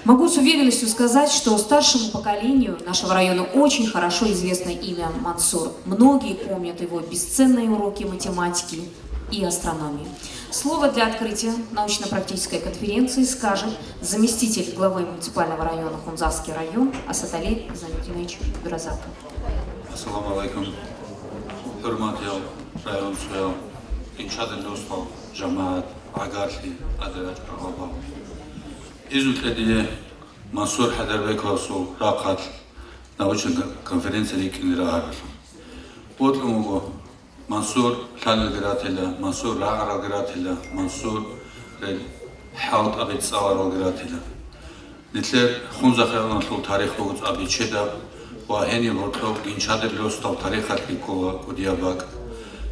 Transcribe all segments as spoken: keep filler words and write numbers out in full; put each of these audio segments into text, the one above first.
Могу с уверенностью сказать, что старшему поколению нашего района очень хорошо известно имя Мансур. Многие помнят его бесценные уроки математики и астрономии. Слово для открытия научно-практической конференции скажет заместитель главы муниципального района Хунзахский район Асадали Зайнутдинович Бюразаков. Ассаламу алейкум. ХӀурматиял районцоял, иншадилла росдал жамагӀат, гӀагарлъи, адабият гьабал. Изу кьедие Мансур ХӀайдарбековасул рахъалъ научный конференция рикӀкӀине рагьаралъур. Бокьун буго, Мансур лъалелги ратила, Мансур рагӀаралги ратила, Мансурил хӀалтӀаби цӀаларалги ратила. Нилъер Хунзахъ районалъул тарих буго цӀакъ бечедаб ва гьениб гьоркьоб иншадилла росдал тарихалъги ккола кӀудияб бакӀ.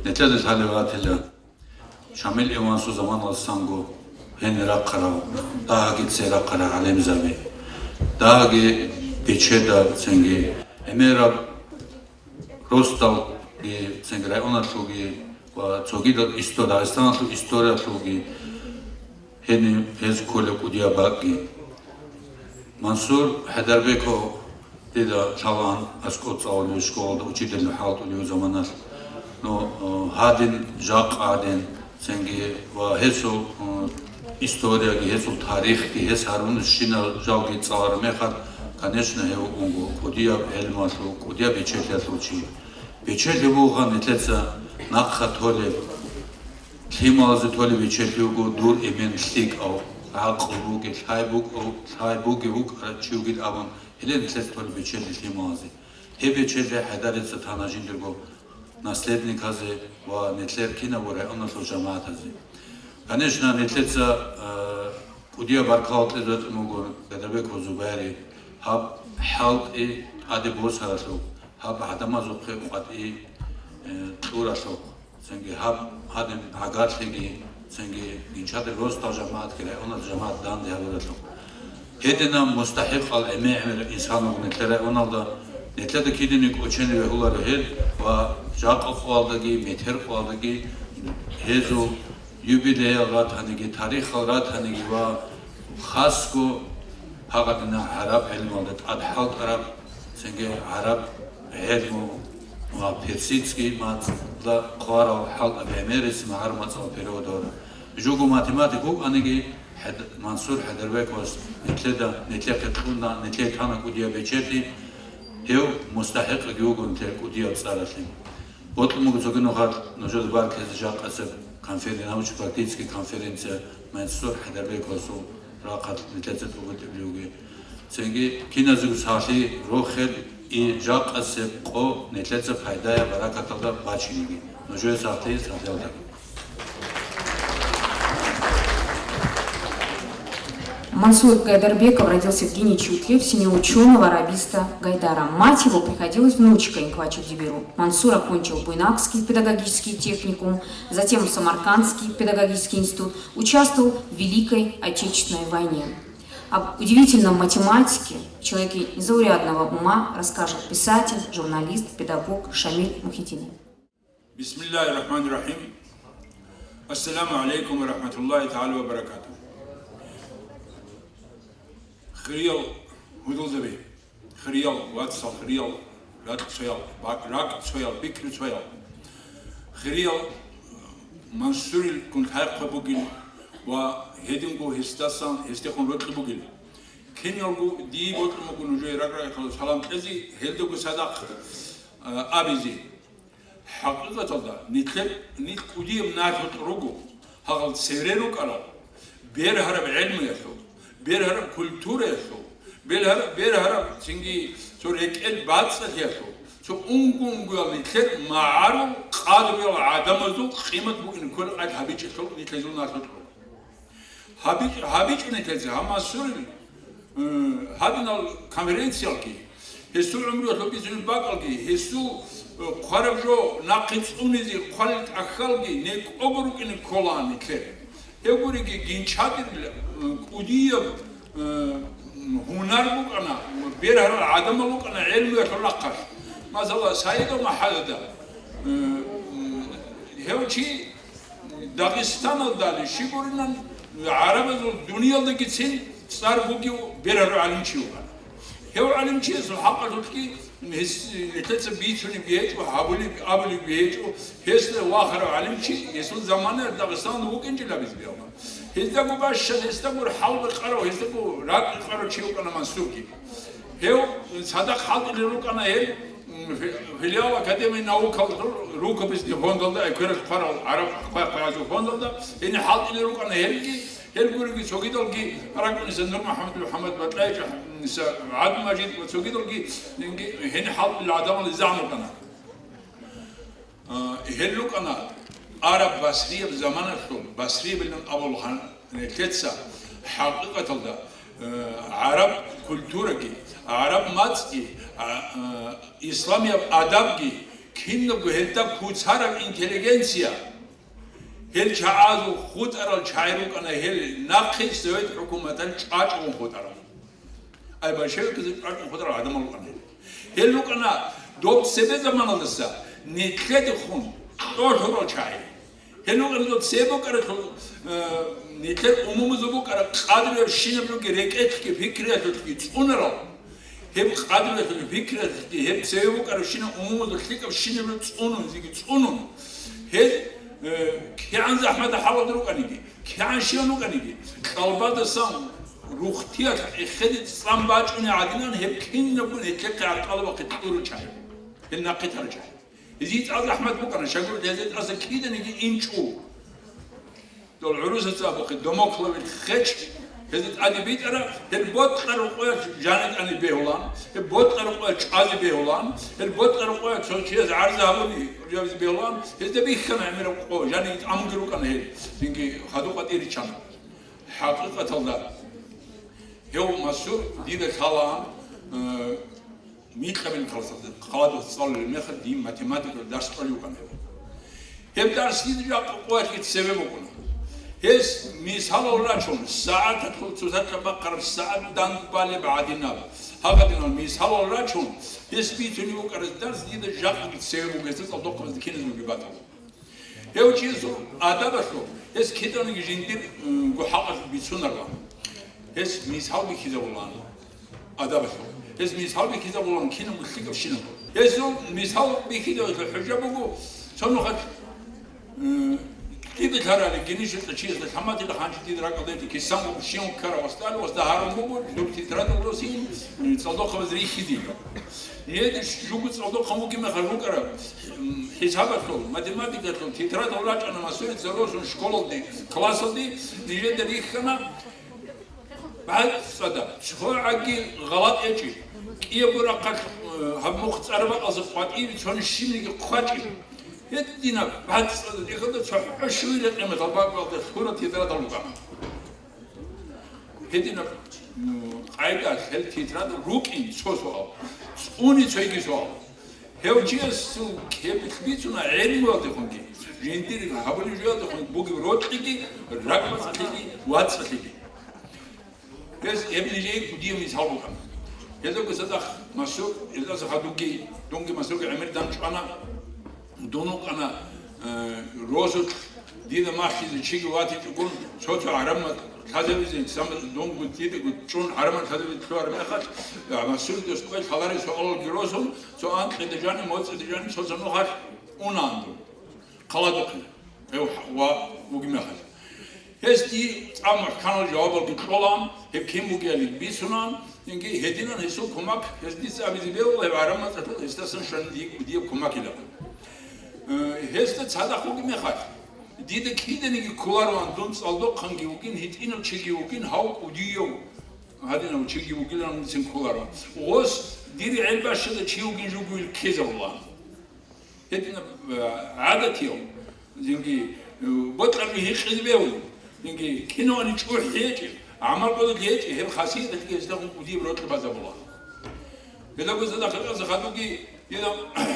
Нилъеда лъалеб батила Шамил имамасул заманалдасанго гьенир рахъарал, дагьаги цере рахъарал гӀалимзаби, дагьаги бечедал цинги гӀемераб росдалги, цинги районалъулги ва цогидал исто-, Дагъистаналъул историялъулги гьениб гьез кколеб кӀудияб бакӀги. Мансур ХӀайдарбеков дида лъалаан, аскӀоб цӀалулев школалда учительный хӀалтӀулев заманалъ. Но, э, гьадин, жакъа гьадин, цинги ва гьесул, э, историяги, гьесул тарихги, гьес гьарун щинал жалги цӀалараб мехалъ, конечно, гьев вукӀунго кӀудияб гӀелмуялъул, кӀудияб бечелъиялъул чи. Бечелъи бугоха нилъеца нахъа толеб, лъималазе толеб бечелъи буго дур эмен лъикӀав, гӀакълу бугев, лъай бугев, лъай бугев вукӀарав чи вугин абун, гьеле нилъеца толеб бечелъи лъималазе. Гьеб бечелъи ХӀайдарица тана жиндирго наследниказе ва нилъер кинабго районалъул жамагӀатазе. Конечно, нилъеца, э, кӀудияб баркалла кьезе бокьун буго Гадарбеков Зубайри гьаб хӀалтӀи тӀаде босаралъухъ, гьаб гӀадамазухъе къватӀи, э, кьуралъухъ, цинги гьаб гьадин гӀагарлъиги, цинги иншадилла росдал жамагӀатги, районалъул жамагӀат данде гьабуралъухъ. Гьединаб мустахӀикъал гӀемер-гӀемерал инсан вуго нилъер районалда, нилъеда кидани кӀочене бегьуларо гьел ва жакъа къоялдаги, метер къоялдаги гьезул юбилеял ратаниги, тарихал ратаниги ва хасго гьагъадина гӀараб гӀелмалда тӀад хӀалтӀараб, цинги гӀараб гӀелму ва персидский мацӀалда хъварал хӀалтӀаби гӀемерисеб магӀарумацӀал переводал. Жуго математик вукӀаниги, ХӀед-, Мансур ХӀайдарбековас нилъеда, нилъехъе кьуна, нилъее тана кӀудияб бечелъи, гьев мустахӀикъги вуго нилъер кӀудияб цӀаралъе. Бокьун буго цоги нухалъ нужеда барказе жакъасеб конферен-, научно-практический конференция Мансур ХӀайдарбековасул рахъалъ нилъеца тӀубитӀиблъиги. Цинги киназего сахлъи, рохел и жакъасеб къо нилъеца пайдаяб баракаталда бачинеги. Нужее сахлъи, сахлъиялдаги. Мансур Гайдарбеков родился в Геничутле в семье ученого арабиста Гайдара. Мать его приходилась внучкой Инквачу Дибиру. Мансур окончил Буйнакский педагогический техникум, затем Самаркандский педагогический институт, участвовал в Великой Отечественной войне. Об удивительном математике, человеке незаурядного ума расскажет писатель, журналист, педагог Шамиль Мухитдинов. بسم الله الرحمن الرحيم. السلام عليكم ورحمة الله تعالى وبركاته. Хириял гьудулзаби, хириял вацал, хириял ракӀцоял, ба-, ракӀцоял, пикруцоял, хириял Мансурил кунлъайхъа бугин ва гьединго гьесдасан, гьесдехун рокьи бугин. Киналго дие бокьун буго нужее ракӀ-ракӀалъ салам кьезе, гьелдаго цадахъ, а, абизе. ХӀакъикъаталда, нилъер, нилъ кӀудияб налъукь руго, гьагъал цевре рукӀарал, бергьараб гӀелмуялъул, бергьараб культураялъул, бергьараб, бергьараб цинги цо рекӀел бацӀцӀалъиялъул, цо унго-унгоял нилъер магӀарул къадриял гӀадамазул къимат бугин кколеб къайд гьабичӀелъул нилъ гьезул налъукь руго. ГьабичӀ-, гьабичӀо нилъеца, гьаб Мансурил, э, гьадинал конференциялги, гьесул гӀумруялъул бицунеб бакӀалги, гьесул, э, хъвараб жо нахъе цӀунизе хъвалел тӀахьалги некӀого рукӀине кколаан нилъер. Гьеб гуриги, гинчадирил, э, кӀудияб, э, гьунар букӀана, бергьарал гӀадамал рукӀана гӀелмуялъул рахъалъ. Масала, Саидов МахӀадада, э, гьев чи Дагъистаналдали щиб гурилан гӀарабазул дуниялдагицин ЦӀар бугев берарав гӀалимчи вукӀана. Гьев гӀалимчиясул хӀакъалъулъги гьес-, нилъеца бицунебги гьечӀо, гьабулеб-, абулебги гьечӀо, гьесда вахарав гӀалимчи гьесул заманаялъ Дагъистаналда вукӀинчӀила абизе бегьула. Гьездаго бащад, гьесдаго хӀалбикъарав, гьездаго ракӀ-, ракӀикъарав чи вукӀана Мансурги. Гьев цадахъ хӀалтӀулел рукӀана гьел, м, фи-, филиал Академии наукал ру-, рукописный фондалда, ай, квералъ хъварал гӀараб хъвай-, хъваязул фондалда, гьениб хӀалтӀулел рукӀана гьелги, гьел гуриги цогидалги ракӀуниса Нур МухӀаммад, МухӀаммад Батаевич, м, са-, ГӀабдулмажид ва цогидалги, гьениб хӀалтӀулел гӀадамал изегӀан рукӀана. А, гьел рукӀана араб басрияб заманалъул, басриябилан абулеб нилъеца, хӀакъикъаталда, э, гӀараб культураги, гӀараб мацӀги, а, э, исламияб адабги, кинабго гьелда куцараб интеллигенция, гьел чагӀазул хутӀарал чагӀи рукӀана гьел нахъе Совет хӀукуматалъ чӀвачӀун хутӀарал. Ай, большевикзаби чӀвачӀун хутӀарал гӀадамал рукӀана гьел. Гьел рукӀана доб цебе заманалдаса нилъедехун кьолъурал чагӀи. Гьел рукӀана доб цебе букӀаралъул, э, нилъер умумузул букӀараб къадру гьеб щинаб руги рекӀелъги пикриялъулъги цӀунарал. Гьеб къадру гьеб пикриялъулъги гьеб цеве букӀарабщинаб умумузул лъикӀаб щинаб руги цӀунун, зиги цӀунун. Гьез, э, кигӀан захӀматаб хӀалалда рукӀаниги, кигӀан щиван вукӀаниги, кьалбадасан рухтиялъ эхеде цӀан бачӀунеб гӀадинан гьеб кинабгун гьелъехъе гӀаркьалабахъе кьурал чагӀи, гьел нахъе тарал чагӀи. Гьезие тӀад захӀмат букӀана, щайгурелъул гьезие тӀаса киданиги инчӀо. Дол гӀурусаца абухъе домокловил хеч, гьезие тӀаде битӀараб, гьел бокьараб къоялъ жанитӀани бегьулаан, гьел бокьараб къоялъ чӀвазе бегьулаан, гьел бокьараб къоялъ цо чияс гӀарза гьабуни бегьулаан, гьезда бихьана гӀемераб къо, жаниги тӀамунги рукӀана гьел, цинги хадуб къватӀир риччана. ХӀакъикъаталда, гьев Мансур дида лъалаан, э, микьабилеб классалда, хъаладулъ цӀалулеб мехалъ дие математикалъул дарс кьолев вукӀана гьев. Гьеб дарс дида жакъа къоялъги цеве букӀуна. Гьес мисалал рачун, сагӀаталъул цоцазда бахъараб сагӀат дандбалеб гӀадинаб, гьагадинал мисалал рачун, гьес бицунеб букӀараб дарс дида жакъаги цеве буго, гьесда цӀалдохъабазда киназдаги батӀа. Гьев чиясул адабалъул гьес киданиги жиндир, м, гохӀалкъалъ бицунарила. Гьес мисал бихьизабулаан адабалъул. Гьес мисал бихьизабулаан кинабго лъикӀабщинабго. Гьесул мисал бихьизабулъул хӀужа буго, цо нухалъ, м, кӀиго лъарали гинищ чиясда лъаматила хъанчи дида ракӀалда гьечӀо, кисан буго, щиван ккарав вастали, васда гьарун буго, жур тетрадал росин, м, цӀалдохъабаз рихьизе. Нижеда жуго цӀалдохъан вугеб мехалъ рукӀараб, м, хӀисабалъул, математикалъул тетрадал рачӀана Мансурица росун школалде, классалде, нижеда рихьана бацӀцӀадаб, цо гӀаги гъалатӀ гьечӀеб, кӀиябго рахъалъ, э, гьаб мухъ цӀарабакъалъа къватӀибе цони щибниги хъвачӀеб. Гьединаб бацӀцӀадаб тӀехьалда цохӀо щуй рекъемазул бакӀалда лъураб тетрадал рукӀана. Гьединаб, м, къайда гьел тетрадал рукӀин цо суал, цӀуни цойги суал. Гьев чиясул кепилъ бицуна гӀелмуялдехунги, жиндир гьабулеб жоялдехун бугеб рокьиги, ракӀбацӀцӀалъиги, вацӀцӀалъиги. Гьез гьеб нижее кӀудияб мисал букӀана. Гьездаго цадахъ Мансур, гьездаса хадубги, дунги Мансурги гӀемер дандчӀвана. Дун вукӀана, э, росулъ, дида махьизе чиги ватичӀогун, цо-цо гӀарамал лъазабизе, сам-, дунго дидаго чӀун гӀарамал лъазабизе лъугьараб мехалъ, э, Мансур дос кӀвей лъаларел суалалги росун, цо анкьида жаниб, моцӀида жаниб, цо-цо нухалъ унаан дун. Хъаладухъе, гьев ва вугеб мехалъ. Гьес дие цӀакъ мухӀканал жавабалги кьолаан, гьеб кин бугеялги бицунаан, инги гьединан гьесул кумак, гьес дица абизе бегьула, гьеб гӀарамал цӀалъул гьесдасан щвани дие, дие кумакилан. Э, гьесда цадахъ вугеб мехалъ, дида киданиги кколароан, дун цӀалдохъанги вугин, гьитӀинав чиги вугин, гьав кӀудияв гьадинав чиги вугилан муцин кколароан. Гъос дир гӀел бащада чи вугин жугьуйил ккезавулаан. Гьединаб, э, гӀадатияв, зинги, э, бокьараб гьикъизе бегьулеб, зинги кинавани чӀухӀи гьечӀеб, гӀамал кӀодолъи гьечӀеб, гьеб хасияталъги гьесдехун кӀудияб рокьи базабулаан. Гьелдаго цадахъ гьекъезе хадубги, дида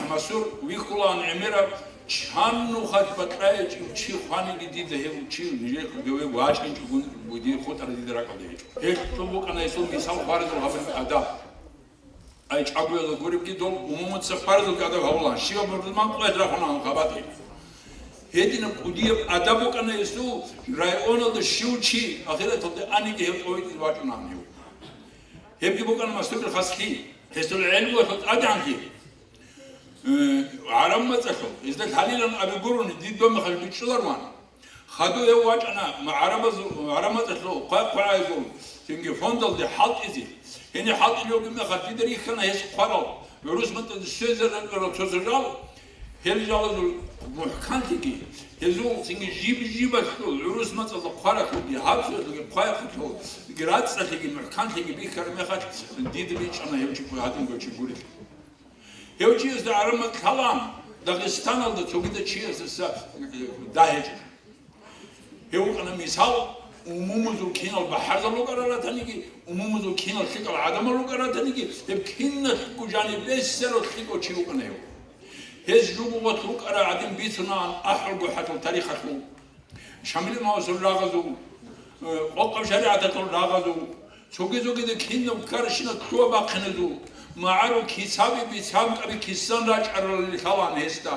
Мансур вихьулаан гӀемераб, чан нухалъ бакьа гьечӀев чи хваниги дида гьев чи нижехъ гьеве вачӀинчӀогун дир хутӀараб дида ракӀалда гьечӀо. Гьелъул букӀана гьесул мисал хваразул гьабулеб адаб. Ай, чӀагоялда гуребги, дол умумуца хваразулги адаб гьавулаан, щибаб мурдуман къвед рахунаан хабатӀи. Гьединаб кӀудияб адаб букӀана гьесул, районалда щив чи ахираталде аниги гьев тӀовитӀизе вачӀунани гьев. Гьебги букӀана мастугил хаслъи, гьесул гӀелмуялъул тӀадегӀанлъи. Э, гӀараб мацӀалъул, гьезда лъалилан абе гурони, дир доб мехалъ бичӀчӀуларван. Хадув гьев вачӀана ма-, гӀарабазул, гӀараб мацӀалъул хъвай-, хъвагӀайгун, цинги фондалде хӀалтӀизе. Гьенир хӀалтӀулев мехалъ дида рихьана гьес хъварал, гӀурус мацӀалде щвезе рекъарал цо-цо жал, гьел жалазул мухӀканлъиги, гьезул цинги жиб-жибалъул, гӀурус мацӀалда хъваралъулги, гьабсуялъулги, хъвайхъулъулги, рацӀцӀалъиги, мухӀканлъиги бихьараб мехалъ, дида бичӀчӀана гьев чи гьадинго чи гурелъул. Гьев чиясда гӀараб мацӀ лъалаан, Дагъистаналда цогидал чиясдаса, э, дагьечӀо. Гьев вукӀана мисал, умумузул кинал бахӀарзал рукӀарал ратаниги, умумузул кинал лъикӀал гӀадамал рукӀарал ратаниги, гьеб киналъго жаниб бесерал лъикӀав чи вукӀана гьев. Гьез жугьутӀ рукӀарал гӀадин бицунаан ахӀулгохӀалъул тарихалъул. Шамил имамасул рагъазул, э, къокъаб шаригӀаталъул рагъазул, цоги-цогидал кинаб ккарщинаб лъугьа-бахъиназул, магӀарул кицаби-бицанкаби кисан рачӀаралли лъалаан гьесда.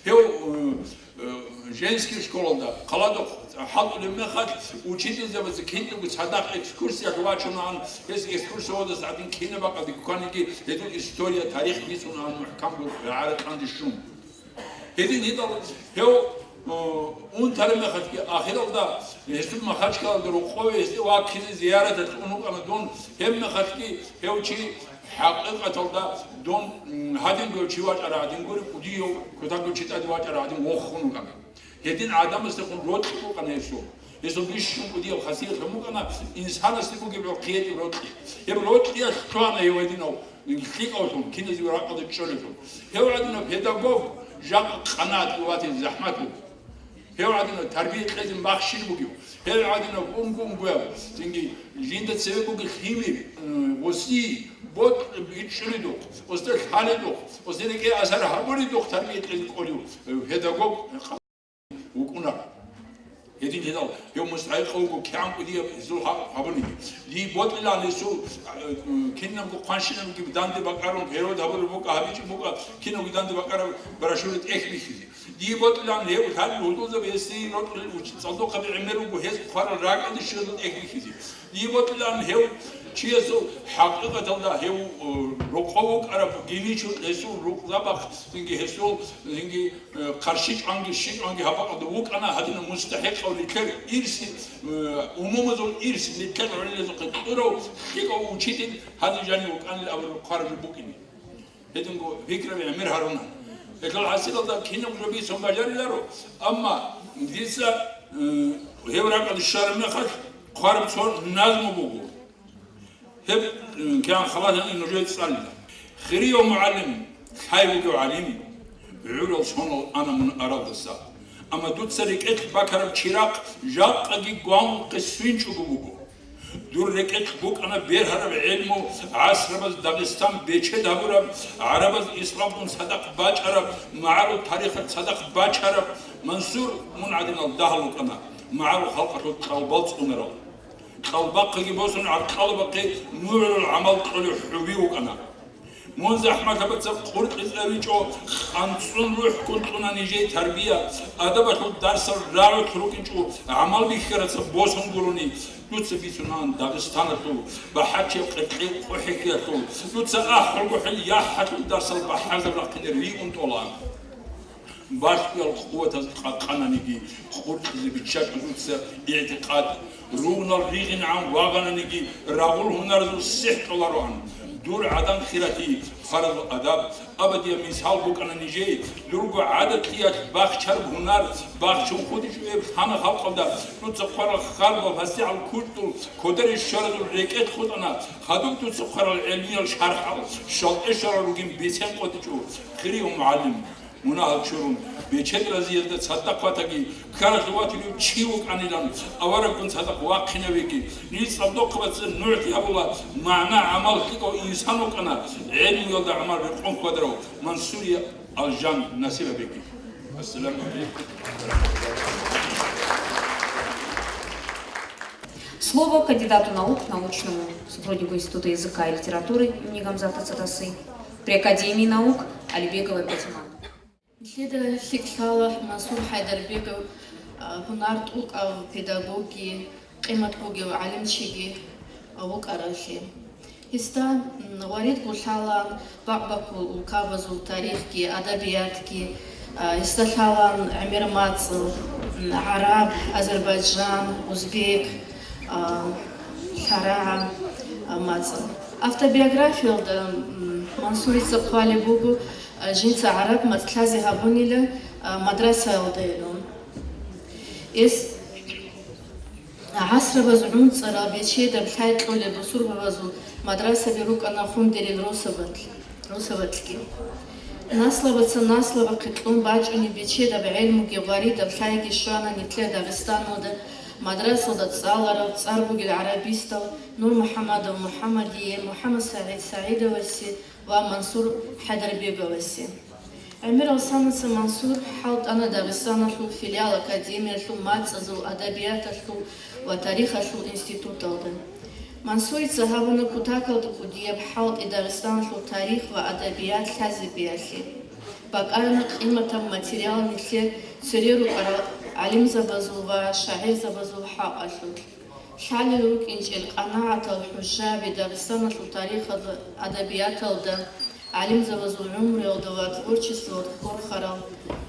Гьев, э, э, женский школалда, хъаладухъ хӀалтӀулеб мехалъ, учительзабаца кинабго цадахъ экскурсиялъ вачунаан, гьес экскурсоводас гӀадин кинаб бакӀалде кканиги, гьезул история, тарих бицунаан мухӀкамго гӀаракьанде щун. Гьедин гьитӀал гьев, о, унтараб мехалъги, ахиралда гьесул Махачкалалда рокъове гьесде ваккизе зияраталъ ун вукӀана дун, гьеб мехалъги гьев чи хӀакъикъаталда дун, м, гьадинго гьев чи вачӀарав гӀадин гури, кӀудияв кутакав чи тӀаде вачӀарав гӀадин вохун вукӀана. Гьедин гӀадамасдехун рокьи букӀана гьесул. Гьесул бищун кӀудияб хасият гьеб букӀана, инсанасде бугеб гӀурхъиятӀи рокьи. Гьеб рокьиялъ лъугьана гьев гьединав лъикӀавлъун, киназего ракӀалде чӀолевлъун. Гьев гӀадинав педагог жакъа къанагӀат ватизе захӀмат буго. Гьев гӀадинав тарбия кьезе махщел бугев. Гьев гӀадинав унго-унгояв, цинги жинда цеве бугеб лъимер, м, гъосие, бокь бичӀчӀуледухъ, гъосда лъаледухъ, гъосда рекӀее асар гьабуледухъ тарбия кьезе кӀолев педагог вукӀуна. Гьедин гьедал, гьев мустахӀикъав вуго, кигӀан кӀудияб гьезул гьаб-, гьабуниги. Дие бокьилаан гьесул, э, кинабго хъванщинабги данде бакӀарун, перевод гьабулеб букӀа, гьабичӀеб букӀа, кинабго данде бакӀараб брошюра тӀехь бихьизе. Дие бокьилаан гьев лъалел гьудулзаби гьесие рокьулел уч-, цӀалдохъаби гӀемер вуго, гьез хъварал ракӀалде щвезул тӀехь бихьизе. Дие бокьилаан гьев чиясул хӀакъикъаталда гьев, э, рокъов вукӀараб гьенив чи гьесул рукъзабахъ, цинги гьесул, цинги, э, къарщичӀванги щичӀванги гьаб бакӀалда вукӀана, гьадинаб мустахӀикъав нилъер ирси, э, умумузул ирс, нилъер гӀелмуялъухъе кьурав лъикӀав учитель гьадин жанив вукӀанин абураб хъвараб жо букӀине. Гьединго пикраби гӀемер гьаруна. Гьелъул хӀасилалда кинаб жо бицун бажариларо, амма дица, э, гьев ракӀалде щвараб мехалъ хъвараб цо назму буго. Гьеб, э, кигӀан халатани нужее цӀалила. Хирияв мугӀалим, лъай вугев гӀалим, гӀурал сонал ана мун аралдаса. Амма дуца рекӀелъ бакараб чирахъ жакъаги гвангъухъе свинчӀого буго. Дур рекӀелъ букӀана бергьараб гӀелму, гӀасрабаз Дагъистан бечед гьабураб, гӀарабаз исламгун цадахъ бачӀараб, магӀарул тарихалъ цадахъ бачараб, Мансур, мун гӀадинал дагьал вукӀана, магӀарул халкъалъул кьалбал цӀунарал. Кьалбахъеги босун, гӀаркьалабахъе нугӀрул гӀамал кьолев хӀуби вукӀана. Мун захӀмалъабаца къуркьизе гьавичӀо, къанцӀун рухӀ кӀунтӀуна нижее тарбия, адабалъул дарсал рагӀулъ рукӀинчӀо, гӀамал бихьараца босун гурони, дуца бицунаан Дагъистаналъул, бахӀарчияб къеркьей къухӀехьиялъул, дуца ахӀулгохӀел яхӀалъул дарсал бахӀарзаб рахъине риун тӀолаан. Балъгоял къуватаз къакъананиги, къуркьизе биччачӀо дуца игӀтикъад, ругънал ригъинегӀан вагъананиги, рагъул гьунаразул сихӀ кьолароан. Дур гӀадан хирати, фарал адаб, абадияб мисал букӀана нижее, дурго гӀадатлъиялъ бахчараб гьунар, бахчун хутӀичӀо гьеб лъана халкъалда, дуца хъварал харбал, гьасигӀал кучӀдул, кодере щваразул рекӀелъ хутӀана, хадуб дуца хъварал гӀелмиял шархӀал, щал тӀешарал ругин бицен къотӀичӀо, хирияв мугӀалим. Мунагьал чурун, бечед разиялда цадахъ ватаги, ккаралъув ватулев чи вукӀанилан, авараггун цадахъ вахъинавеги, ниж цӀалдохъабаца нугӀлъи гьабула, магӀна-гӀамал лъикӀав инсан вукӀана, гӀелмуялда гӀамал рекъон хьвадарав Мансури Алжан насиб гьабеги. Ассаламу гӀалайкум. Слово кандидату наук, научному сотруднику Института языка и литературы имени Гамзата Цатасы при Академии наук Алибеговой Патима. Нилъеда лъикӀ лъала Мансур Хайдарбегов, а, гьунар тӀокӀав педагогги, къимат бугев гӀалимчиги вукӀаравлъи. Гьесда, м, гъваридго лъалаан бакӀ-баккул улкабазул тарихги, адабиятги, а, гьесда лъалаан гӀемер мацӀал, м, гӀараб, азербайджан, узбек, а, лъарагӀа, а, мацӀал. Автобиографиялда, м, Мансурица хъвалеб буго, а, жинца гӀараб мацӀ лъазе гьабунила, а, мадрасаялдайилан. Эс гӀасрабаз гӀунцӀарал бечедаб лъай кьолеб бусурбабазул мадрасаби рукӀана Хундерил росабалъ-, росабалъги. Наслабаца наслабахъе кьун бачӀунеб бечедаб гӀелмуги гъваридаб лъайги щвана нилъер Дагъистаналда, мадрасалда цӀаларал, цӀар бугел гӀарабистал Нурмухьамадов МухӀамадие, МухӀамадсагӀид СагӀидовасе ва Мансур Хайдарбеговасе. ГӀемерал санаца Мансур хӀалтӀана Дагъистаналъул филиал академиялъул мацӀазул, адабияталъул ва тарихалъул институталда. Мансурица гьабуна кутакалда кӀудияб хӀалтӀи Дагъистаналъул тарих ва адабият лъазе биялъе. БакӀарана къиматаб материал нилъер цере рукӀарал гӀалимзабазул ва шагӀирзабазул хӀакъалъулъ. Лъалел рукӀинчӀел къанагӀатал хӀужаби Дагъистаналъул тарихалда, адабияталда, гӀалимзабазул гӀумруялда ва творчествоялда хурхарал,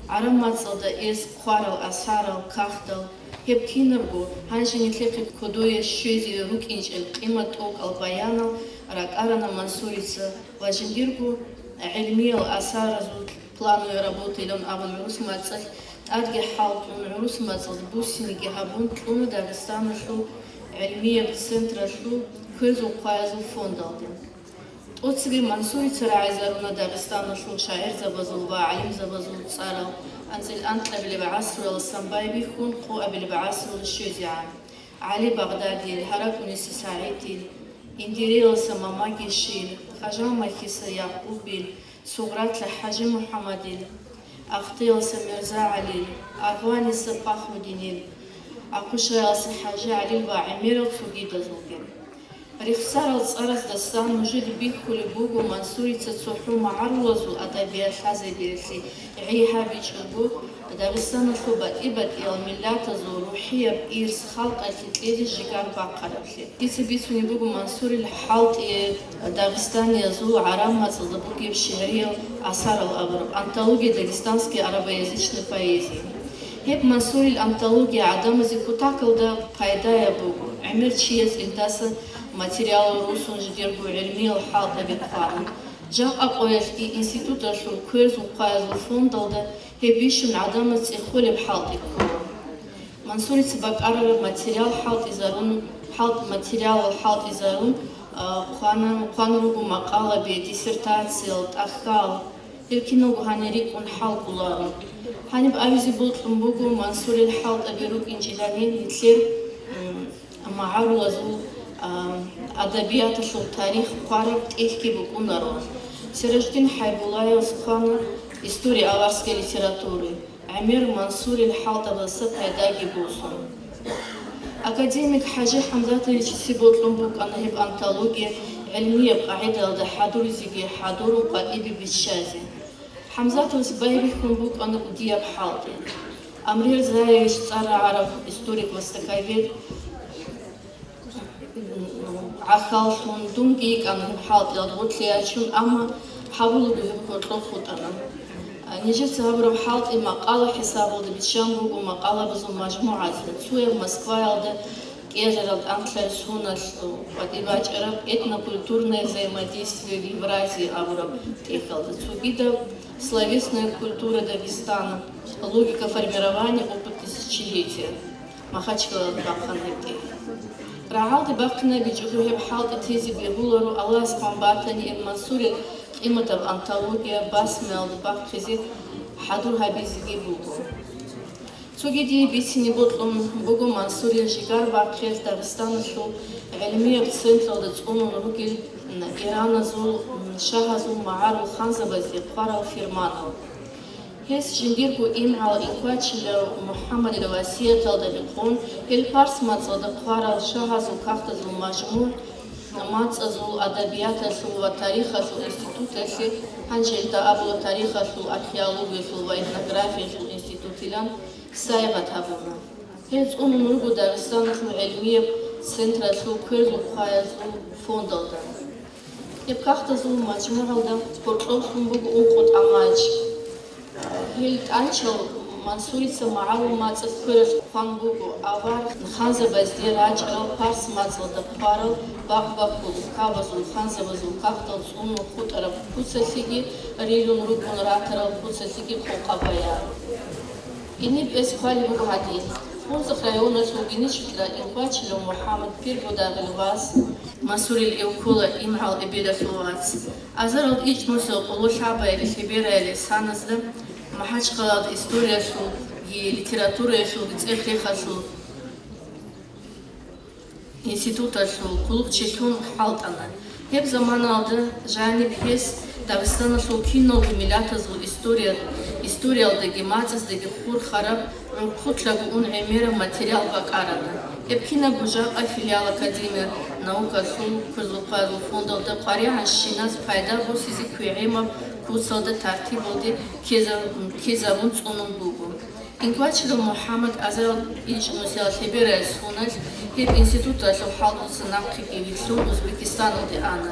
гӀараб мацӀалда эс хъварал асарал, кагътал, гьеб кинабго гьанже нилъехъе кодое щвезе рукӀинчӀел къимат тӀокӀал баянал ракӀарана Мансурица ва жиндирго гӀилмиял асаразул плановой работайилан абун гӀурус мацӀалъ тӀадги хӀалтӀун, гӀурус мацӀалъ буссиниги гьабун кьуна Дагъистаналъул гӀилмияб централъул кверзул хъваязул фондалде. ТӀоцебе Мансурица рагӀизаруна Дагъистаналъул шагӀирзабазул ва гӀалимзабазул цӀарал, анцӀил анкьабилеб гӀасруяласан байбихьун къоабилеб гӀасруялде щвезегӀан, ГӀали Багъдадил, ГьаракӀуниса СагӀидил, Индиреялса Мамагишил, Хажамахьиса Якъубил, Сугъратла ХӀажимухӀамадил, Ахтиялса МирзагӀалил, Аргъваниса Фахрудинил, Ахъушаялса ХӀажигӀалил ва гӀемерал цогидазулги. Рехсарал цӀараздасан нужеде бихьулеб буго Мансурица цохӀо магӀарулазул адабият лъазабиялъе гӀей гьабичӀого, Дагъистаналъул батӀи-батӀиял миллатазул рухӀияб ирс халкъалъе кьезе жигар бахъараблъи. Дица бицунеб буго Мансурил хӀалтӀи Дагъистаниязул гӀараб мацӀалда бугеб шигӀриял асарал абураб антология дагестанской арабоязычной поэзии. Гьеб Мансурил антология гӀадамазе кутакалда пайдаяб буго, гӀемер чияс илдаса материалал росун жидерго гӀилмиял хӀалтӀаби хъвана. Жакъа къоялъги институталъул кверзул хъваязул фондалда гьеб бищун гӀадамаз цӀехолеб хӀалтӀи ккола. Мансурица бакӀарараб материал хӀалтӀизарун, хӀалт-, материалал хӀалтӀизарун, а, хъвана, хъван руго макъалаби, диссертациял, тӀахьал. Гьел киналго гьанир рикӀкӀун хӀалкӀоларо. Гьаниб абизе бокьун буго, Мансурил хӀалтӀаби рукӀинчӀилани нилъер, м, магӀарулазул, а, адабияталъул тарих хъвараб тӀехьги букӀунаро. Сиражудин ХӀайбуллаевас хъвана «История аварской литературы», гӀемер Мансурил хӀалтӀабаздаса пайдаги босун. Академик ХӀажи ХӀамзатовичасе бокьун букӀана гьеб антология гӀилмияб къагӀидаялда хӀадуризеги хӀадурун къватӀибе биччазе. ХӀамзатовас байбихьун букӀана кӀудияб хӀалтӀи. Амр Рзаевич, цӀар рагӀараб историк-востоковед, гӀахьаллъун, дунги йикӀана гьеб хӀалтӀиялда гъорлъ ячун, амма гьабулаго гьеб гьоркьоб хутӀана. Нижеца гьабураб хӀалтӀи макъала хӀисабалда биччан буго макъалабазул мажмугӀаца, цояб Москваялда кӀиабилеб тӀанкьлъараб соналъ къватӀибе бачӀараб «Этнокультурное взаимодействие в Евразии» абураб тӀехьалда, цогидаб «Словесная культура Дагестана. Логика формирования опыта тысячелетия» Махачкалаялда бахъана гьеб тӀехь. РагӀалде бахъинабичӀого гьеб хӀалтӀи тезе бегьуларо, Аллагьас хъван батани, М. Мансурил къиматаб антология басмаялда бахъизе хӀадур гьабизеги буго. Цоги дие бицине бокьун буго Мансурил жигар бахъиялъ Дагъистаналъул гӀилмияб централда цӀунун ругел ираназул шагьазул магӀарул ханзабазде хъварал ферманал. Гьес жиндирго имгӀал Инквачилав МухӀаммадил васияталда рекъон, гьел Парс мацӀалда хъварал шагьазул кагътазул мажмугӀ МацӀазул, адабияталъул ва тарихалъул институталъе, гьанже илда абула тарихалъул, археологиялъул ва этнографиялъул институтилан, сайигъат гьабуна. Гьел цӀунун руго Дагъистаналъул гӀилмияб централъул кверзул хъваязул фондалда. Гьеб кагътазул мажмугӀалда гьоркьоблъун буго ункъо тӀамач. Гьел тӀанчал Мансурица магӀарул мацӀалъ квералъ хъван буго, авар ханзабазде рачӀарал парс мацӀалда хъварал бакъ-баккул ккабазул ханзабазул кагътал цӀунун хутӀараб куцалъеги рилун рукӀун ратарал куцалъеги къокъа баян. Гьениб эс хъвалеб буго гьадин: Хунзахъ районалъул Гиничилъа Инквачилев МухӀаммад, Пиргодагъил вас, Мансурил эвкула имгӀал эбелалъул вац. Азарал ичӀнусел къоло лъабаялъе бераялъе саназда МахӀачхъалаялда историялъулги литератураялъулги цӀех-рехалъул институталъул хъулухъчилъун хӀалтӀана. Гьеб заманалда жаниб гьес Дагъистаналъул киналго миллатазул история-, историялдаги мацӀаздаги хурхараб гӀурхъулъаго ун гӀемераб материал бакӀарана. Гьеб кинабго жакъа филиал Академия наукалъул кверзухъалъул фондалда къваригӀанщиназ пайда босизе квегӀемаб куцалда тартибалде ккезаб-, ккезабун цӀунун буго. Инквачилев МухӀаммад азарал ичӀнусел лъеберай соналъ гьеб институталъул хӀалтӀуца нахъеги вилълъун Узбекистаналде ана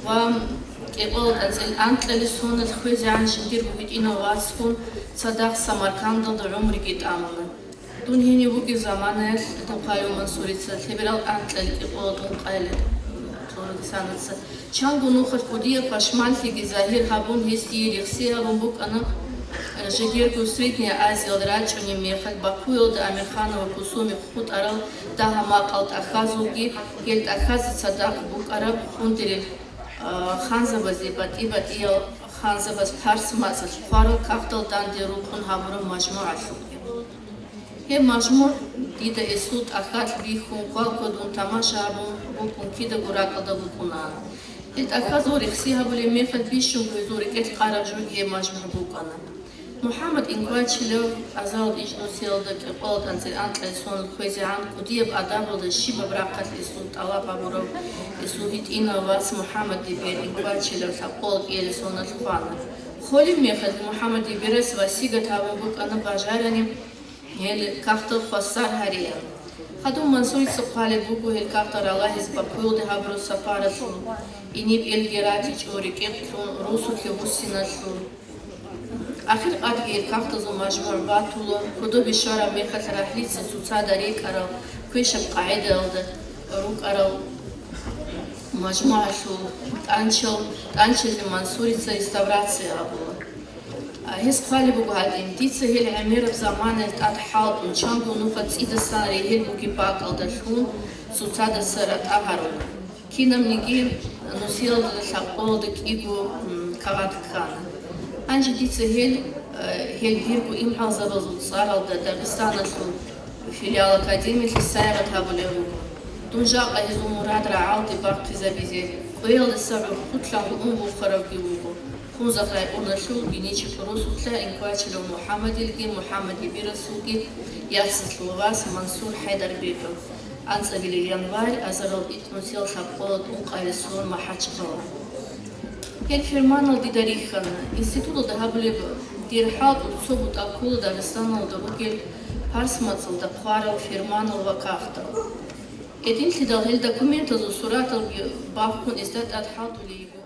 ва кӀикъоялда анцӀил анкьалил соналъ хвезегӀан жиндирго гьитӀинав вацгун цадахъ Самаркандалда гӀумруги тӀамуна. Дун гьенив вугев заманаялъ Тапаев Мансурица лъеберал анкьалил кӀикъоялда ункъоялда кьураб санаца. Чанго нухалъ кӀудияб пашманлъиги загьир гьабун, гьесие рехси гьабун букӀана, э, жидерго Средняя Азиялда рачӀунеб мехалъ Бакуялда Амирханова Кусуми хутӀарал дагьа-макъал тӀахьазулги, гьел тӀахьазда цадахъ букӀараб хундерил, э, ханзабазе, батӀи-батӀиял ханзабаз парс мацӀалъ хъварал кагътал данде рукъун гьабураб мажмугӀалъулги. Гьеб мажмугӀ дида гьесул тӀахьазда бихьун, квалквадун, тамаша гьабун букӀун, кидаго ракӀалда букӀунаан. Гьел тӀахьазул рехси гьабулеб мехалъ бищунго гьезул рекӀелъ къараб жоги гьеб мажмугӀ букӀана. МухӀаммад Инквачилев азарал ичӀнусиялда кӀикъоялда анцӀил анкьалил соналъ хвезегӀан кӀудияб адабалда щибаб рахъалъ гьесул тӀалаб гьабураб, гьесул гьитӀинав вас МухӀаммад Дибир Инквачилев лъабкъоялда кӀиялил соналъ хвана. Холеб мехалъ МухӀаммад Дибирас васигат гьабун букӀана бажарани, гьел кагътал хвасар гьариян. Хадуб Мансурица хъвалеб буго гьел кагътал ралагьизе Бакуялде гьабураб сапаралъул, гьениб элги ратичӀо рекӀекълъун, росулъе вуссиналъул. Ахир къадги гьел кагътазул мажмугӀ батула, кодобе щвараб мехалъ рагьлица цоцазда рекӀарал, квешаб къагӀидаялда рукӀарал мажмугӀалъул тӀанчал-, тӀанчалъе Мансурица реставрация гьабула. А, гьес хъвалеб буго гьадин: «Дица гьел гӀемераб заманаялъ тӀад хӀалтӀун, чанго нухалъ цӀидасан регьел бугеб бакӀалда лъун, цоцадаса ратӀа гьаруна. Кинабниги нусиялда лъабкъоялда кӀиго, м, кагъат ккана. Гьанже дица гьел, э, гьел дирго имгӀалзабазул цӀаралда Дагъистаналъул филиал Академиялъе сайигъат гьабулеб буго. Дун жакъа гьезул мурад рагӀалде бахъизабизе, кӀвеялдаса гӀурхъулъанго ун бухарабги вуго». Хунзахъ районалъул Гиничи росулъа Инквачилев МухӀаммадилги МухӀаммад Дибирасулги яцалъул вас Мансур ХӀайдарбеков, анцӀабилеб январь, азарал ичӀнусиялда лъабкъоялда ункъоялил сон, МахӀачхъала. Гьел ферманал дида рихьана. Институталда гьабулеб дир хӀалтӀу цо бутӀа ккола Дагъистаналда ругел парс мацӀалда хъварал ферманал ва кагътал. Гьединлъидал гьел документазул сураталги бахъун гьезда тӀад хӀалтӀулей йиго.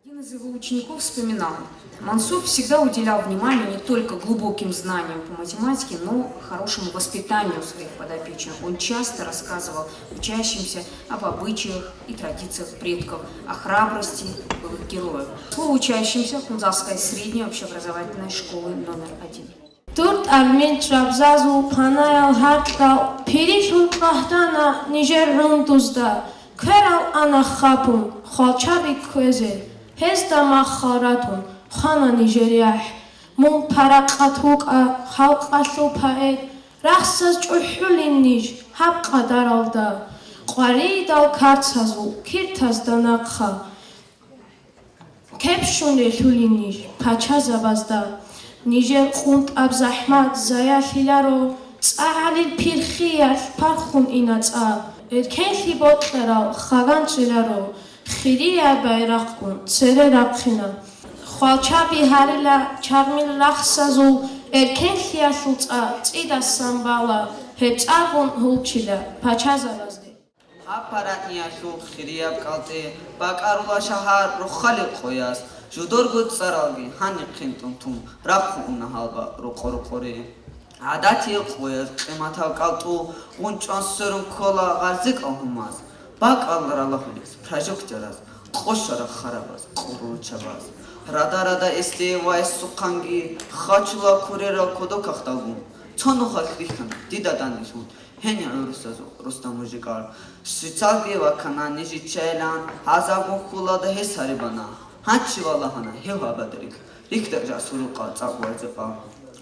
Один из его учеников вспоминал: «Мансур всегда уделял внимание не только глубоким знаниям по математике, но и хорошему воспитанию своих подопечных. Он часто рассказывал учащимся об обычаях и традициях предков, о храбрости былых героев». Слово учащимся — Хунзахская средняя общеобразовательная школа номер один. Дур тӀад мел чӀвазабазул панаял гьаркьал пирилъун къагьдана нижер гӀундузда, кверал ана хапун, хвалчаби кквезе, гьезда маххал ратун, хвана нижер яхӀ. Мун паракъат вукӀа, халкъалъул поэт, рахсаз чӀухӀулин ниж гьаб къадаралда, къваридал карцазул киртазда нахъа. Кепщун релълъулин ниж пачазабазда, нижер къунтӀаб захӀмат заялъиларо, цӀа гьалил пирхиялъ пархун ина цӀа. Эркенлъи бокьарал хаган чӀеларо, хирияб байрахъгун цере рахъина. Хвалчаби гьарила чагӀил рахсазул, эркенлъиялъул цӀа цӀидасан бала, гьеб цӀагун гьулчила пачазабазде. Аппаратниялъул хирияб кӀалтӀе бакӀарула шагьар рохалил къояс, жудорго цӀаралги гьанихъин тӀунтун рахъун уна гьалба рокъо-рокъоре. ГӀадатиял къояз къиматал кӀалтӀу гъунчӀван сверун ккола гъарзикӀал гьумаз, бакӀал ралагьулез, прожектораз, къо шарахъарабаз, къуручабаз. Рада-рада эсде вайсухъанги хачула курерал кодокахъдалгун, цо нухалъ рихьана дида данделъун гьенир гӀурусазул Рустам мужикар. Шицалги вакана нижичайилан гьазабун хьулада гьес гьарибана. Гьанчи валагьана гьев гьабадерик. Рихьда жа сурукъа цӀакъ варзекъа.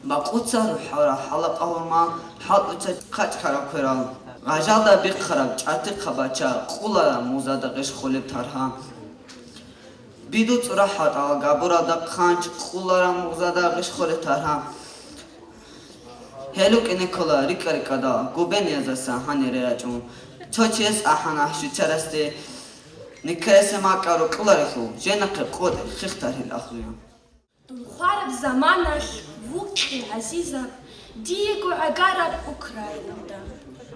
Бакъуца рухӀара хӀалакъа гьурмал, хӀалтӀуца хъачӀ-хӀара кверал. Гъажалда бихъараб чӀартихъа бача, къулара музада гъиш холеб таргьа. Биду цӀура хӀатӀала габуралда хъанч, къулара музада гъиш холеб таргьа. Гьел рукӀине ккола рикӀа-рикӀада губерниязаса гьанире рачӀун. Цо чияс ахӀана швейцарасде, никаэсе макьа рукӀуларелъул, женахъе къотӀи хих таргьил ахлуя. Дун хвараб заманалъ вукьи гӀазизаб диего гӀагараб Украиналда.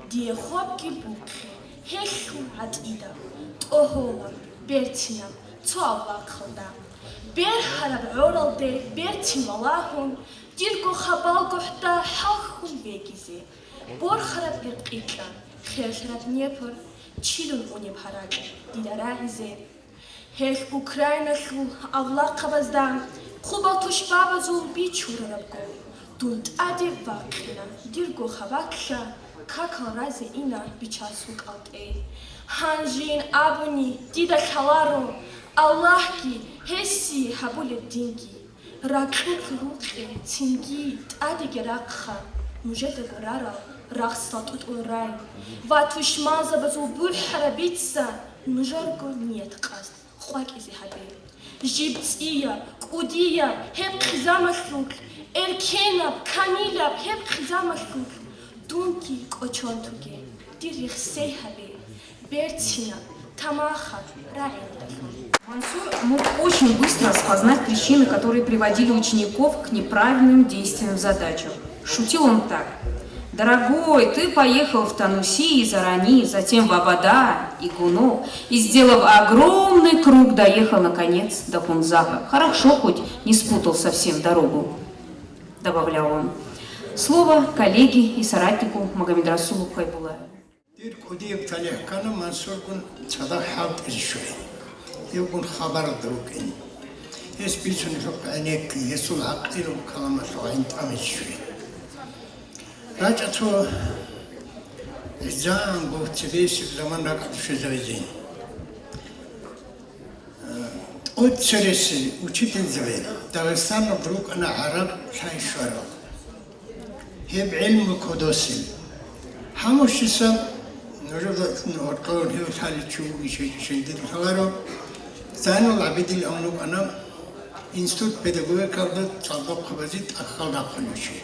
Дие хобги бухъе гьелъул гӀатӀидаб, тӀогьолаб, берцинаб цо авлахъалда. Бергьараб гӀоралде берцин валагьун, дирго хабалгохӀда хӀалхьун вегизе, борхараб Иркъикьа, херлъараб Днепр, чилун унеб гьаракь дида рагӀизе. Гьелъ Украиналъул авлахъабазда хъубал тушбабазул бичурарабго, дун тӀаде вахъина дирго хабалъа, какал разе ина Бичасул кӀалтӀе. Гьанжин абуни дида лъаларо, Аллагьги гьесие гьабулеб динги. Ракьулъ рукъе цинги тӀадеги рахъа, нужедаго рарал рахсал тӀутӀун рай ва тушманзабазул бухӀарабица нужерго ният-къасд къвакӀизе гьабе. Жиб цӀияб, кӀудияб гьеб хъизамалъулъ, эркенаб, камилаб гьеб хъизамалъулъ дунги кӀочон туге, дир рехсей гьабе. Берцинаб, тамахаб рагӀиндалъун. Мансур мог очень быстро распознать причины, которые приводили учеников к неправильным действиям, задачам. Шутил он так: «Дорогой, ты поехал в Тануси, Зарани, затем в Абада и Гуно, и, сделав огромный круг, доехал, наконец, до Кунзага. Хорошо, хоть не спутал совсем дорогу», — добавлял он. Слово коллеге и соратнику Магомедрасулу Хайбулаеву. Дир кӀудияб талихӀ ккана Мансургун цадахъ хӀалтӀизе щвей. Гьевгун хабаралда вукӀин. Гьес бицунеб гӀенекки, гьесул гӀакъилаб каламалъул гӀин тӀамизе щвей. РачӀа цо гӀезегӀан гугьцебесеб заман ракӀалде щвезавизин. ТӀоцересел учительзаби Дагъистаналда рукӀана гӀараб лъай щварал. Гьеб гӀелму кодосел. Гьамущиса нужеда гьоркьор гьев лъаличи вугищ гьечӀищ дида лъаларо, Зайнул ГӀабидил авнукӀана институт педагогикалда цӀалдохъабазе тӀахьал рахъунев чи.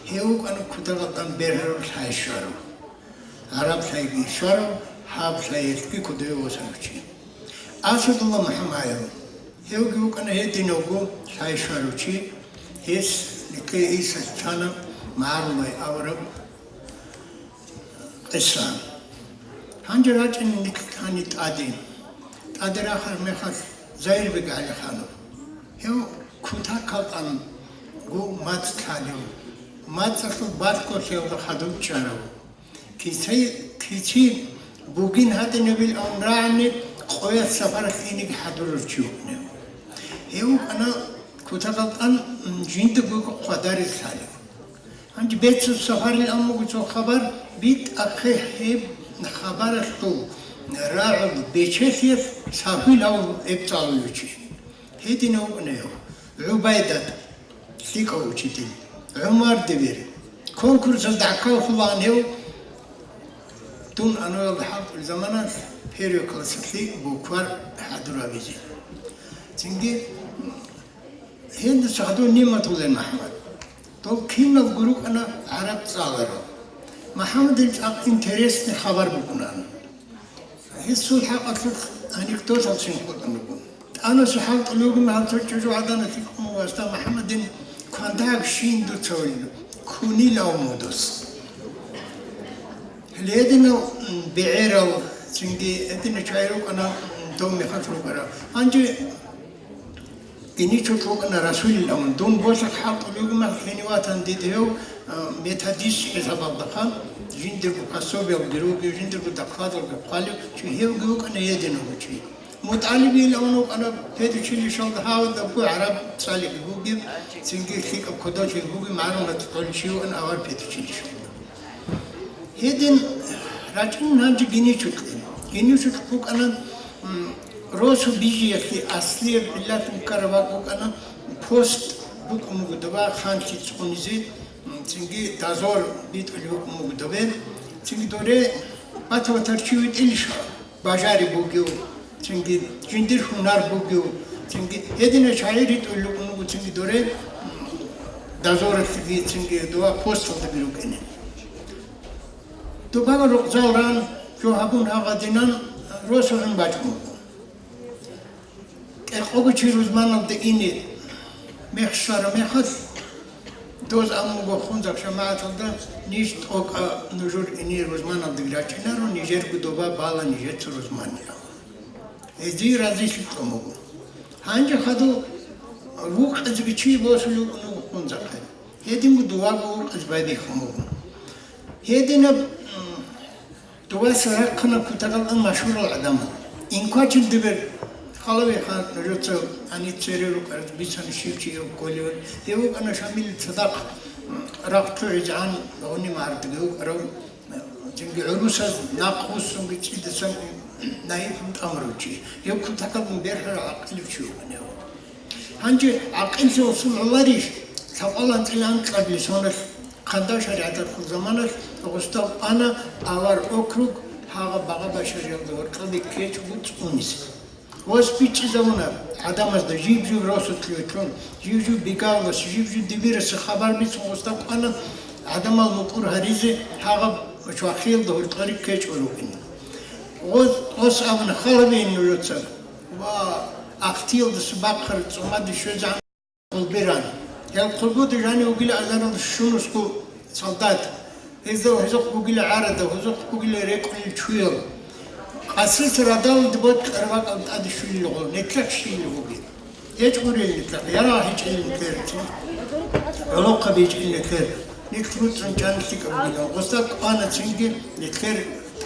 Гьев вукӀана кутакалдан бергьарав лъай щварав. ГӀараб лъайги щварав, гьаб лъаялъги кодове восарав чи. Асадулла МухӀамаев, гьевги вукӀана гьединавго лъай щварав чи, гьес нике Иса лъана магӀарулай авараб къиса. Гьанже рачӀина никлъани тӀаде. ТӀаде рахараб мехалъ Заирбек ГӀалиханов. Гьев кутакалдалъун мацӀ лъалев, мацӀалъул балъголъиялда хадуб чӀарав. Кици, кици бугин гьадинабилан рагӀани, къоялъ сапаралъ иниги хӀадурав чи вукӀана гьев. Гьев вукӀана кутакалдалъун жиндаго хъвадарез лъалев. Гьанже бецасаб сапарилан буго цо хабар, битӀахъе гьеб хабаралъул рагӀул бечелъиялъ сахвил гьавун гьеб цӀалулев чи. Гьединав вукӀана гьев. ГӀубайдат, лъикӀав учитель, ГӀумар Дибир. Конкурсалда гӀахьаллъулаан гьев, дун аналда хӀалтӀулеб заманалъ первый классалъе букварь хӀадур гьабизе. Цинги гьелдаса хадур Нигьматуллин МухӀамад. Дол киналго рукӀана гӀараб цӀаларал. МухӀаммадил цӀакъ интересный хабар букӀунаан. Гьесул хӀакъалъулъ анекдотал цин хутӀун руго. ТӀанасе хӀалтӀулев вугин гьал цо чӀужугӀаданалъ рикӀкӀун вуго, гьасда МухӀаммадин квандаг щин дуца вугин, кунилав модос. Гьединав, м, бегӀерал, цинги гьединав чагӀи рукӀана, м, дов мехалъ рукӀарал. Гьанже гьенив чи вукӀана Расулил авун. Дун болъухъ хӀалтӀулев вугин гьенив ватан дида гьев, а, методист хӀисабалдаха, жиндирго пособиялги ругев, жиндирго докладалги хъвалев чи гьевги вукӀана гьединав чи. МутӀалибил авун вукӀана педучилищалда, гьавадабго гӀараб цӀалиги бугеб, цинги лъикӀаб кодолъи бугеб, магӀарулат кьолев чи вукӀана авар педучилищалда. Гьедин рачӀун гьанже Геничукье. Геничукь букӀана, м, росу бижиялъе аслияб гӀиллат букӀараб бакӀ букӀана, пост букӀун буго доба ханлъи цӀунизе, м, цинги дозор битӀулеб букӀун буго добе, цинги доре бата-батар чи витӀилищ бажари бугев, цинги жиндир гьунар бугев, цинги гьединал чагӀи ритӀулел рукӀун буго, цинги доре, м, дозоралъеги, цинги дова посталдаги рукӀине. Дубала рукъзал ран, жо гьабун гьагъадинан, росулъун бачӀун буго. КӀикъого чи рузманалде ине мех щвараб мехалъ, доз абун буго хунзахъ жамагӀаталда, ниж тӀокӀа нужер ине рузманалде рачӀинаро, нижерго доба бала нижеца рузманилан. Гьезие разилъи кьун буго. Гьанже хадув вукъизеги чи босулев вуго хунзахъе. Гьединго дуваго вукъизе байбихьун буго. Гьединаб, м, Дуваса рахъана кутакалда машгьурал гӀадамал. Инквачил дибир халавиха, нужеца гьаниб цере рукӀараз бицана щив чи гьев кколеван. Гьев вукӀана Шамилил цадахъ рахъ чӀугӀизегӀан гъуни магӀардаги вукӀарав, цинги гӀурусаз нахъ вуссунги цӀидасан наиблъун тӀамурав чи. Гьев кутакалда бергьарав гӀакъилав чи вукӀана гьев. Гьанже гӀакъиллъи усул гӀоларищ? Лъабкъоялда анцӀила анкьабилеб соналъ, хъандар шаригӀаталъул заманалъ гъустав ана авар округ гьагъаб Багъа-Башариялда гьоркьоби ккечӀого цӀунизе. Гъос бичӀчӀизавуна гӀадамазда жиб-жиб росулъ вилълъун, жиб-жиб бигавлас, жиб-жиб дибирасе хабар бицун гъустав ана гӀадамал мукӀур гьаризе гьагъаб чвахиялда гьоркьори ккечӀого рукӀин. Гъос, гъос абуна, халабейин нужеца. Ва ахтиялдаса бахъараб цӀумаде щвезегӀан хъулберан. Гьел хъулбуда жанив вугила азаралда щунусго солдат. Гьезда гьезухъ бугила гӀарада, гьезухъ бугила рекӀунел чуял. Къасиса радалалде бокьараб бакӀалда тӀаде щулел гъо, нилъехъ щиб бугеб. ГьечӀ гурел нилъехъ, ярагъ гьечӀел нилъер, гӀолохъаби гьечӀел нилъер. Нилъ руцӀцӀун чан лъикӀаб бугилан. Гъосда кӀвана цинги нилъер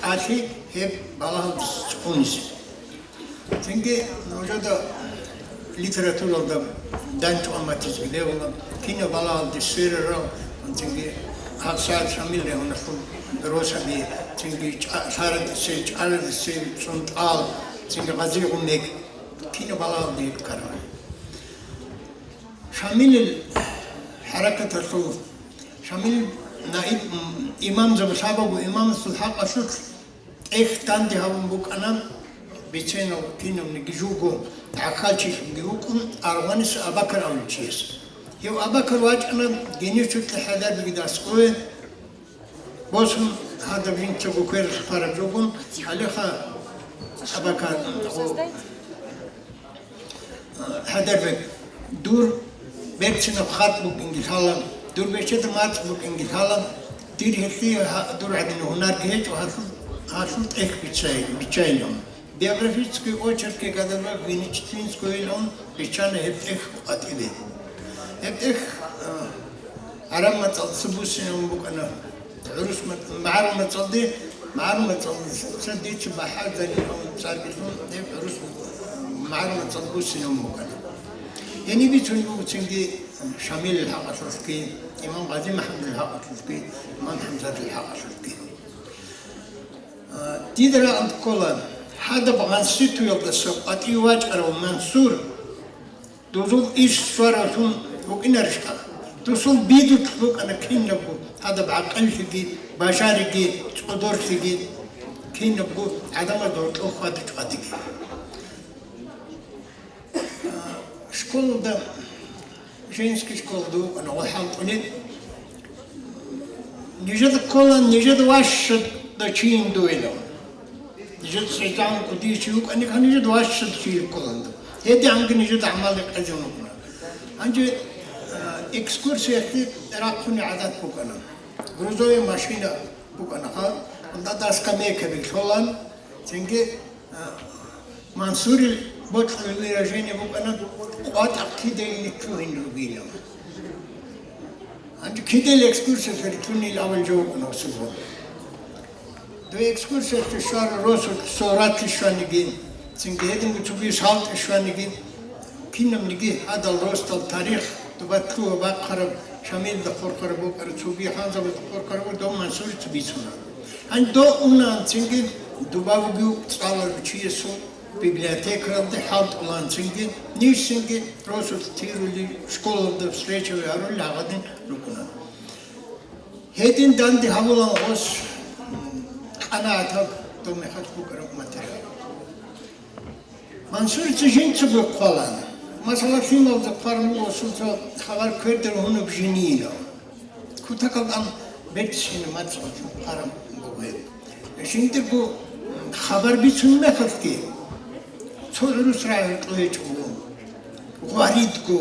тӀалъи гьеб балагьалдаса цӀунизе. Цинги нужеда литературалда данчӀван батизе бегьула, кинаб балагьалде сверарал, цинги гьабсагӀат Шамил регьуналъул росаби, цинги чӀа-, лъарадисел, чӀарадисел цӀунтӀал, цинги гъази гъумек, кинаб балагьалде гьеб ккарал. Шамилил хӀаракаталъул, Шамил наиб, м, имамзаб-, лъабабго имамасул хӀакъалъулъ ТӀехь данде гьабун букӀана биценав кинавниги жуго гӀахьалчилъунги вукӀун Аргъванис Абакар авлучияс. Гьев Абакар вачӀана Геничукье хӀадарбиги дасгъове, босун гьадаб жинцаго квералъ хъвараб жогун, гьалеха Абакар гъо-, ХӀадарбек, дур берцинаб хатӀ букӀинги лъала, дур бечеда мацӀ букӀинги лъала, дир гьелъие гьа-, дур гӀадин гьунарги гьечӀо, гьалъул, гьалъул тӀехь биччай-, биччайилан. Биографический очерки Гадарбек Геничтинскойилан биччана гьеб тӀехь къватӀибе. Гьеб тӀехь, а, гӀараб мацӀалда цо буссинабун букӀана. ГӀурус ма-, магӀарул мацӀалде, магӀарул мацӀалда цо дица бахӀарзарилан цӀаргилъун гьеб гӀурус магӀарул мацӀалда буссинабун букӀана. Гьениб бицун буго цинги Шамилил хӀакъалъулъги, имам Гъази МухӀаммадил хӀакъалъулъги, имам ХӀамзатил хӀакъалъулъги. А, дида рагӀун ккола, гьадаб гъанситуялдаса къватӀив вачӀарав Мансур, дозул иш щваралъун вукӀинарищха? Досул бидулъ букӀана кинабго гьадаб гӀакъиллъиги, бажариги, цӀодорлъиги, кинабго гӀадамазда гьоркьов хьвада-чӀвадиги. Школалда, женский школалда вукӀана гъо хӀалтӀулеб. Нижеда ккола, нижеда ващада чийин дуйилан. Нижеда шайтӀан кӀудияв чи вукӀаникан, нижеда ващада чийин кколан. ГьедигӀанги нижеда гӀамал рекъезин вукӀана. Гьанже, а, экскурсиялъе рахъуни гӀадат букӀана. Грузовая машина букӀана, ха? Унда дас скамейкаби лъолан, цинги, а, Мансурил бокьулел выражение букӀана, къватӀахъ кидай лъугьин ругилан. Гьанже кидал экскурсия лъугьинин абулеб жо букӀана гъосул. Дов экскурсиялъе щварал росулъ сураталъе щваниги, цинги гьединго цоги шалтӀе щваниги, кинабниги гьадал росдал тарих, доба лъугьа-бахъараб, Шамилда хурхараб букӀараб, цоги Ханзабазда хурхараб, дов Мансурица бицуна. Гьанже дов унаан цинги доба вугев цӀаларав чиясул библиотекаялде хӀалтӀулаан цинги, нижецинги росулъ тирули, школалда встречаби гьарулел гьагъадин рукӀуна. Гьедин данде гьабулан гъос, м, къанагӀатаб дов мехалъ букӀараб материал. Мансурица жинцаго хъвалан. Масала, лъималазда хъвараб буго гъосул цо хабар квердер гьуниб жинийилан. Кутакалда ам берцинаб мацӀалъун хъвараб буго гьеб. Жиндирго хабар бицунеб мехалъги, цо гӀурус рагӀи гьоркьов гьечӀого, гъваридго,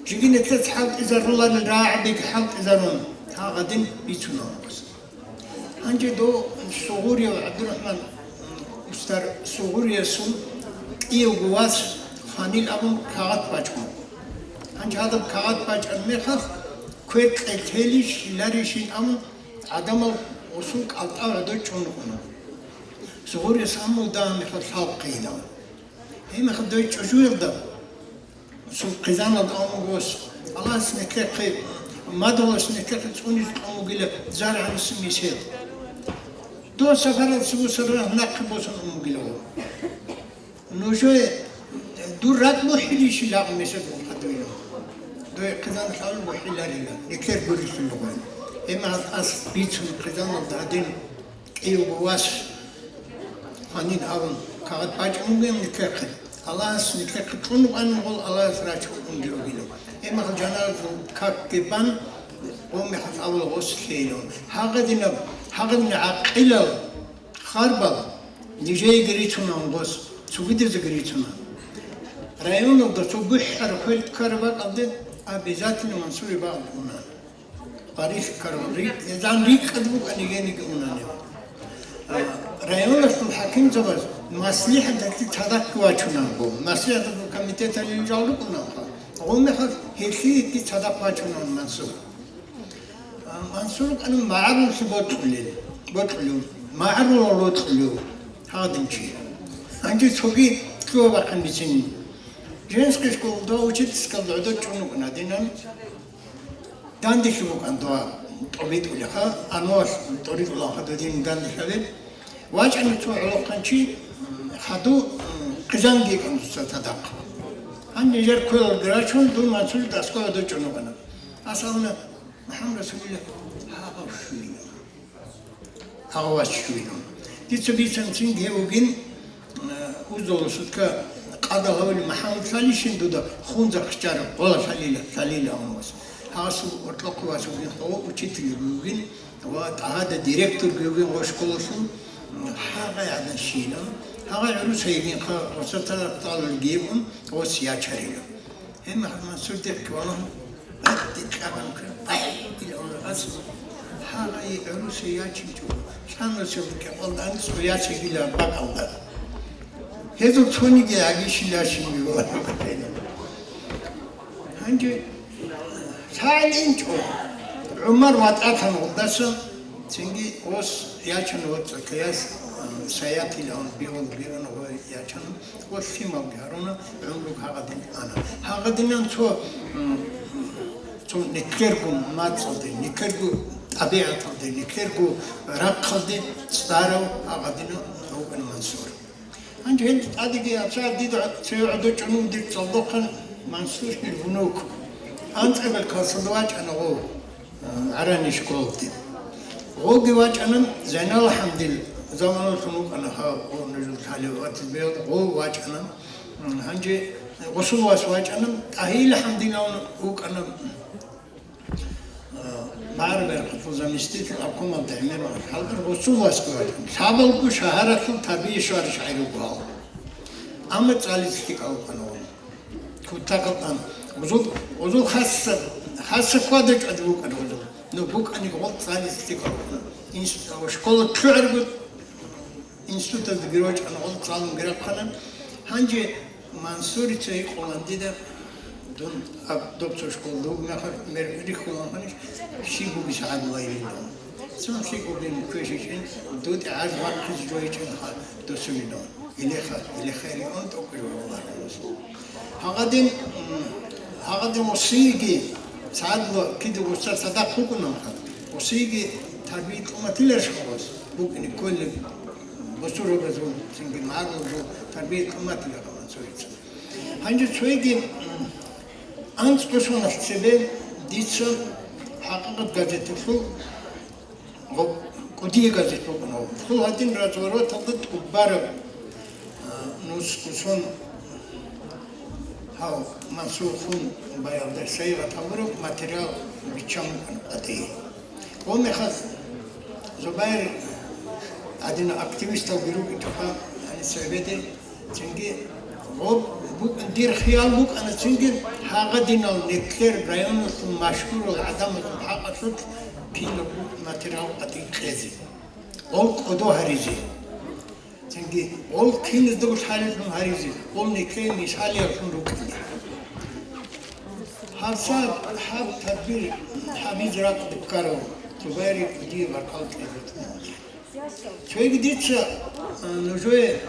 жеги нилъеца хӀалтӀизаруларел рагӀабиги хӀалтӀизарун, гьагъадин бицуна гъос. Гьанже дов Сугъурияв ГӀабдурахӀман, м, устар Сугъуриясул кӀиявго вас хванил абун кагъат бачӀун. Гьанже гьадаб кагъат бачӀараб мехалъ, квер кьелъелищ, щиларищин абун, гӀадамал гъосул кӀалтӀа гӀодов чӀун рукӀуна. Сугъурияс аммул дагьаб мехалъ лъалхъейилан. Гьеб мехалъ дой чӀужуялда, цо хъизаналда аммул гъос, Аллагьас нилъехъе, мадугьалас нилъехъе цӀунизе кьун бугила заргӀанасеб месед. Дов сапаралъ цо бусурбабаз нахъе босун ун бугила гъов. Нужее дур ракӀ бухӀилищ лагъ месед гъов хадуйилан. Дой хъизаналъ абун бухӀиларила, нилъер гурелъул гъов. Гьеб мехалъ ас бицун хъизаналда гьадин кӀиявго вас гьанин абун кагъат бачӀун бугин нилъехъе. Аллагьас нилъехъе кьун вукӀанин гъол, Аллагьас рачун унги ругилан. Гьеб мехалъ жаназа какги бан, гъов мехалъ абула гъос лъейлун. Гьагъадинаб, гьагъадинаб гӀакъилал харбал нижееги рицунан гъос, цогидазеги рицунан. Районалда цо бухӀараб хвел ккараб бакӀалде обязательно Мансури бакӀалде унан. Париж ккарав рикӀ-, гьезан рикӀкӀад букӀана гьениги унани. А, районалъул хӀакимзабаз маслихӀаталъе цадахъги вачунанго, маслихӀаталъул комитеталил жал рукӀунанха, гъомехалъ гьелъиеги цадахъ вачунан Мансур. А, Мансур вукӀана магӀаруллъи бокьулел, бокьулев, магӀарулал рокьулев гьадин чи. Гьанже цоги лъугьа-бахъин бицин. Женский школа, дов учительскалда гӀодов чӀун вукӀана динан. Данделъи букӀан дова тӀобитӀулеха, Анвар тӀоритӀулаха додин данделъабе. ВачӀана цо гӀолохъанчи, м, хаду, м, хъизанги йикӀан дуца цадахъ. Гьанже жер кквелалги рачун, дун Мансури аскӀове дочӀун вукӀана. Асавна, МухӀаммад Расулилла, гьабав щуйна. Агъваш щуйрун. Дица бицан цинги гьев вугин, э, уздулал сутка къадал гьавулев МухӀаммад лъалищин дуда хунза хъчараб, гъола лъалила, лъалила гьавун вас. Гьасул оркьохъе вас вугин, гъо учитель вугин ва тӀагьада директорги вугин гъо школалъул, м, гьагъай гӀадан щина. Гьагъай гӀурус гьейгин ха, гъоса тараб тӀалулги гьебун, гъос ячарила. Гьеб Мухьаммад Мансур дехъ кколан, бадиб кьабан кколан, бай, ил гӀумру гъасу. Гьагъай гӀурусей ячинчӀо, лъанусел кьабалда анцӀго ячегила бакӀалда. Гьезул цониги гьагишила щиб вугоан. Гьанже лъагӀел инчӀо, ГӀумар ватӀатан гъудаса, цинги гъос ячана воцӀцӀакаяс, ам, Саятил гьавун бигьун бигьун гъой ячана. Ва лъималги гьаруна, гӀумруги гьагъадин ана. Гьагъадинан цо, м, цо нилъерго мацӀалде, нилъерго тӀабигӀаталде, нилъерго рахъалде цӀарав гьагъадинав вукӀана Мансур. Гьанже гьел тӀадеги абцагӀат дида цеве гӀодов чӀун вугин дир цӀалдохъан Мансур гьел внук. АнцӀабилеб классалда вачӀана гъов. ГӀарани школалде. Гъоги вачӀана Зайнал ХӀамдил заманалъун вукӀана гьав, гъо нужул лъалев ватиз бегьа гъов вачӀана. Гьанже гъосул вас вачӀана, ТӀагьил ХӀамдилан вукӀана, МагӀарул заместитель обкомалда гӀемер вахъун, гьалдар гъосул васкаварин. Лъабалгу шагьаралъул тарбия щварищ гӀайруго гьал. Амма цӀализе лъикӀал вукӀана гъол. Кутакалъан. Гъозул, гъозул хасса, хасса хьвада-чӀвади вукӀана гъозул. Ну, букӀани гъол цӀализе лъикӀал вукӀана. Инс-, школа лъугӀарго институталдаги рочӀана, гъол цӀалунги рахъана. Гьанже Мансурица гьикъулан дида, дун аб-, доб цо школалда вугеб мехалъ мер рихьулан гьанищ, щиб бугищ гӀадамал гьарилан. Цо щиб бугин квешичӀин, дуда гӀарац вахъизе жо гьечӀин ха досулилан. Илеха, илеха илеон тӀокӀиро Аллагьас. Гьагъадин, м, гьагъадин осиги, цадла кида гъусар цадахъ букӀунанха, осиги тарбия тӀуматиларищ гъос, букӀине кколеб бусурбабазул, цинги магӀарулазул тарбия тӀуматиларха Мансурица. Гьанже цоги, м, анцӀго соналъ цебе дица «ХӀакъикъат» газеталъул Гъоб кӀудияб газет букӀана. Хъул гьадин развороталда тӀубараб, а, нусго сон гьав Мансур хун баялда сайигъат гьабураб материал биччан букӀана къватӀие. Гъо мехалъ Зубайр гьадинал активисталги рукӀинчӀоха, гьаниб цебеде Цинги гъоб букӀ-, дир хиял букӀана цинги гьагъадинал нилъер районалъул машгьурал гӀадамазул хӀакъалъулъ кинаб букӀ материал къватӀиб кьезе, гъол кӀодо гьаризе. Цинги гъол киназдаго лъалелъун гьаризе, гъол нилъее мисалиялъун рукӀине. ГьабсагӀат гьаб тадбир гьабизе ракӀалде ккарав Зубайрие кӀудияб баркала кьезе. Цоги дица, а, нужее